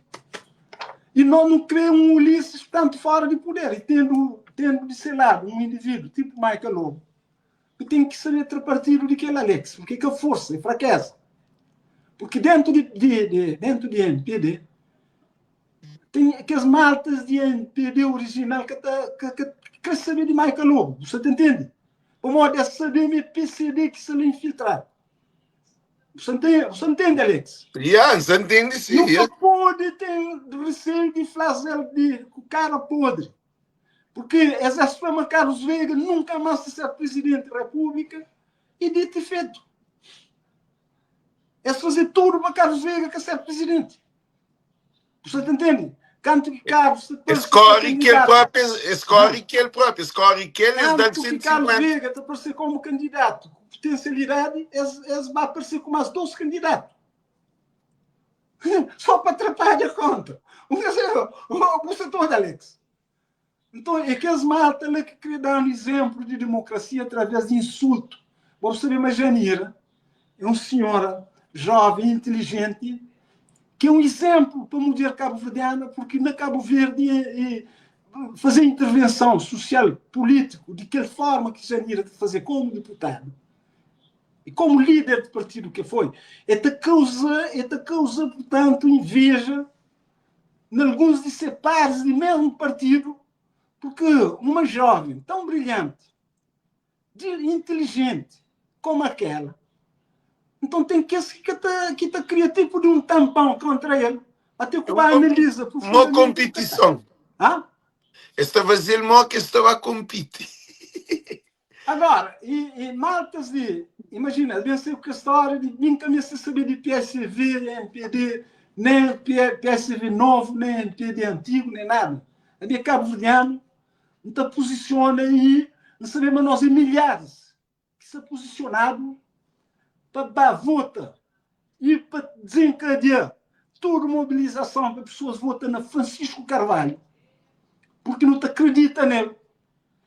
E nós não queremos um Ulisses tanto fora de poder e tendo de ser lado um indivíduo tipo Michael Lobo, que tem que ser partido de aquele Alex, porque que a força e fraqueza. Porque dentro de MPD tem aqueles maltas de MPD original que, tá, que quer saber de Michael Lobo, você te entende? O modo é saber me PCD que se lhe infiltrar. Você entende, Alex? Yeah, você entende sim. Nunca pode ter receio de fazer de o cara podre. Porque exército para Carlos Veiga nunca mais ser presidente da República e dito e feito. É fazer tudo para Carlos Veiga que ser presidente. Você entende? Canto que Carlos... Escorre que ele próprio, escorre que ele próprio, escorre que ele dá que Carlos Veiga está aparecer como candidato, com potencialidade, eles vai aparecer com mais 12 candidatos. Só para atrapalhar a conta. Você todo, Alex. Então, é que as malta lá que queria dar um exemplo de democracia através de insulto. Você imaginar, é uma senhora jovem, inteligente, que é um exemplo para a mulher cabo-verdiana, porque na Cabo Verde é fazer intervenção social, político, de que forma que Janira de fazer como deputado e como líder de partido que foi, é te causa, portanto, inveja em alguns de ser pares de mesmo partido, porque uma jovem tão brilhante, de, inteligente como aquela, Nton ten kes ki ka ta ki ta kria tipu di un tanpon kontra el, ate ku É un ba kom analiza mo profundamenti ku ka ta. konpitison. Ha? Es ta faze-l mo ki es ta ba konpiti. Agora, e, e maltas di, imagina, es ben sai ku kes stória di mi ka meste sabe di PSV, MPD, nem PSV novu, nem MPD antigu, nem nada. Ami é kabuverdianu, N ta puzisiona i N sabe ma nos é milharis ki sta puzisionadu pa ba vota i pa dizenkadia tudu mobilizason pa pesoas vota na Francisco Carvalho, purki nu ta kridita nel,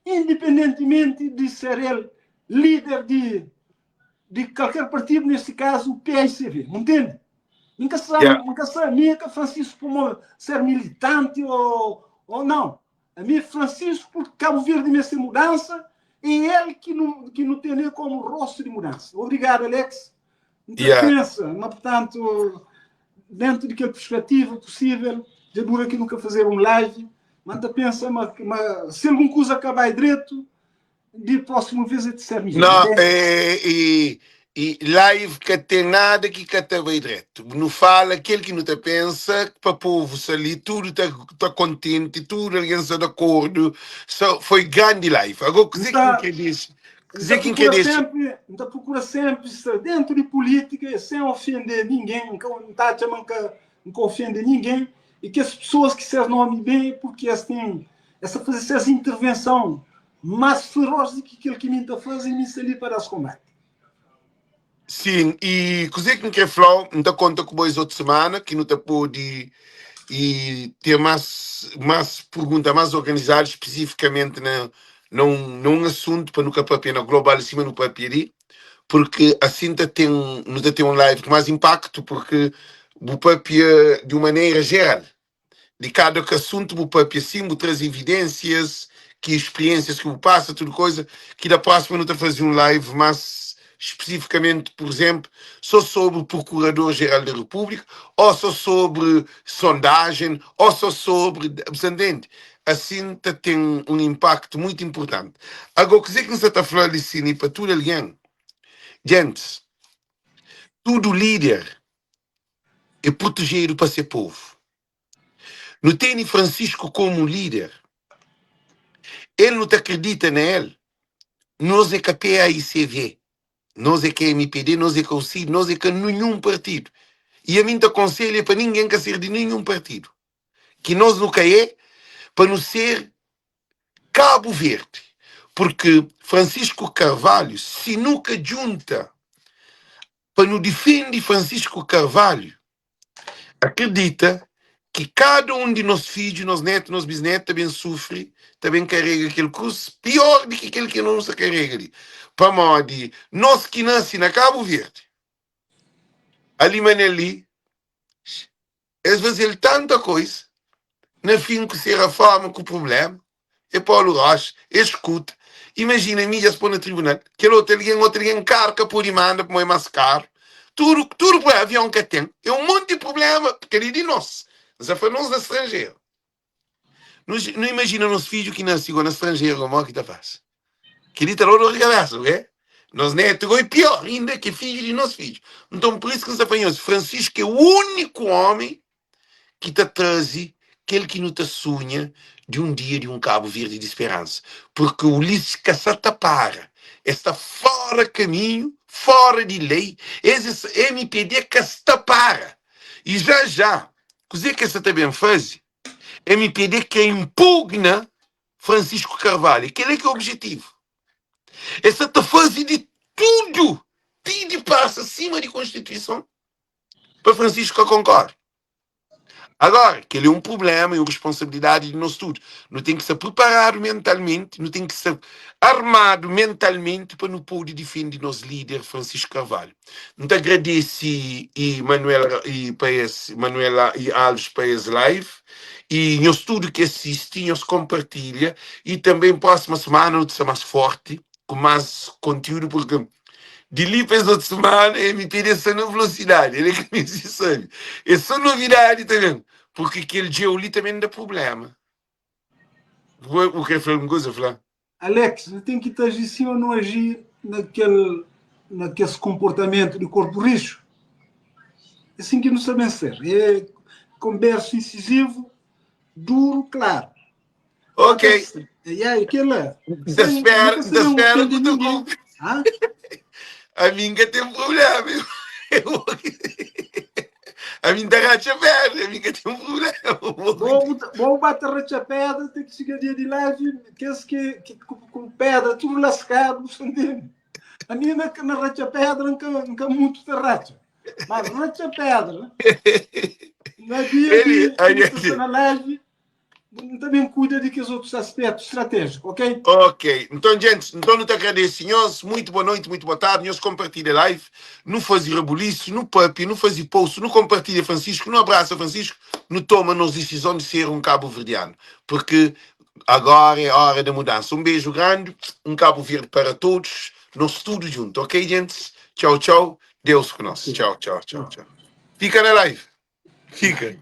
independentimenti di ser el lider di di kalker partidu, nesti kazu PICV. Bu ntende? Mi ka sa, Yeah. mi ka sa, mi é ka Francisco pamo ser militanti o o não. Ami é Francisco porque Cabo Verde meste mudança e é el ki nu ki nu tene como rosto di mudança. Obrigado, Alex. N ta Yeah. pensa ma, portanto, dentro di kel perspectiva possível, dja dura ki nu ka fazeba um live, ma N ta pensa ma, ma se algun kuza ka bai dretu, Di próximo vez é de ser midjor, Não, ok? é, e, e live ka tem nada ki ka ta bai dretu. Nu fala kel ki nu ta pensa pa povo sa li, tudo ta, ta contente, tudo alguém sta de acordo. So, foi grande live. Agora, N kuzê ki N ta, quer deixa? N Kuzê ta ki N quer procura deixa? sempre, N ta procura sempre sta dentro di política e sem ofender ninguém. N ka, N ta atxa ma N ka, N ka ofende ninguém. E kes pessoas ki ses nome bem é porque es tem, es ta fazer ses intervenção Más feroz di ki kel ki mi N ta faze, mi sta li pa da-s konbati. Sim, e kuzê ki N krê fla-u, N ta konta ku bo es otu semana ki nu ta pode e ter más más pergunta más organizadu spesifikamenti na na un na un asuntu pa nu ka papia na global sima nu papia li, porque asin ta ten nu ta ten un live ku más inpaktu porque bu papia di un manera jeral. Di kada ki asuntu bu papia sin, bu traze evidensias, ki spriensias ki bu pasa, tudu koza, ki da próxima nu ta faze un live mas spesifikamenti, pur izenplu, so sobri Prokurador Jeral di Repúblika, o so sobri sondajen, o so sobri, bu sta ntende? Asin ta ten un inpaktu muitu inpurtanti. Ago, kuze ki N sa ta fla li sin i pa tudu algen, djentis, tudu lider é protejedu pa se povu. Nu tene Francisco komu lider, el nu ta kridita na el, nos é ka PAICV, nos é ka MPD, nos é ka UCID, nos é ka ninhun partidu. I ami N ta konselha pa ningen ka ser di ninhun partidu, ki nos nu ka é, pa nu ser Kabu Verdi. Purki Francisco Carvalho, si nu ka djunta pa nu difende Francisco Carvalho, akredita ki kada un di nos fidju, nos netu, nos bisnetu ta ben sufri, ta ben karega kel krus pior di ki kel ki nos ta karega li. Pamodi nos ki nase na Kabu Verdi, ali Manel li, Es faze-l tanta koisa, na fin ku se raforma ku prublema, e Paulu Rocha, e skuta, imajina mi dja-s po na tribunal, kel otu algen, otu algen karu ka pode manda pamodi é más karu, tudu, tudu prublema, avion ka ten, é un monti prublema, kel-li di nos, N sa fla nos na stranjeru. Nu, nu imajina nos fidju ki nase go na stranjeru go, modi ki ta fase? Kel-li ta da dor di kabésa, ok? Nos nétu go é pior inda ki fidju di nos fidju. Nton, pur isu ki N sta fla nhos, Fransisku é úniku ómi ki ta traze kel ki nu ta sunha di un dia di un Kabu Verdi di speransa. Purki Ulisses ka sa ta para, el sta fóra kaminhu, fóra di lei, es MPD ka sta para. I já já, kuzê ki es sa ta ben faze? MPD kre inpugna Francisco Carvalho. Kel-li ki é objetivu. Es sa ta faze di tudu, pidi pasa sima di Konstituison pa Francisco ka konkore. Agora, kel-li é un prubléma e un responsabilidadi di nos tudu. Nu ten ki sta priparadu mentalmenti, nu ten ki sta armadu mentalmenti pa nu pode difende nos líder Francisco Carvalho. N ta agradese e Manuel e pa es Manuel e Alves pa es live e nhos tudu ki asisti, nhos konpartilha e tanben próxima semana nu ta sta más forti ku más kontiúdu porque di li pa es otu semana MPD sta na velosidadi, el é ka meste sabe. É só novidadi ta ben, porque kel djeu li tanben da problema. Bu kre fla algum kuza? Fla. Alex, nu ten ki ta aji sima nu aji na kel. na kes konportamentu di korpu rixu. É sin ki nu sta ben ser. É konbersu insizivu, duru, klaru. Ok. E aí, kela. N ta spera, n ta spera ku ta kunpri. Ami N ka ten problema. Ami N ta ratxa pedra, ami N ka ten problema. Bo ba ta ratxa pedra, ten ki txiga dia di live, kes ki, ki ku pedra tudu laskadu, bu sta ntende? Ami na, na ratxa pedra, N ka, N ka mutu ta ratxa. Mas ratxa pedra, na dia di, ki nu ta sta na live, N ta ben kuida di kes otus aspétu stratéjiku, ok? Ok, nton djentis, nton nu ta agradese nhos, muito boa noite, muito boa tarde, nhos konpartilha live, nu faze rebulisu, nu papia, nu faze post, nu konpartilha Francisco, nu abrasa Francisco, nu toma nos disizon di ser un kabuverdianu, porque agora é hora da mudança. Un beju grandi, un Cabo Verde para todos, nos tudo junto, ok djentis? Tchau, tchau, Deus ku nos, tchau, tchau, tchau, tchau. Fika na live, fika.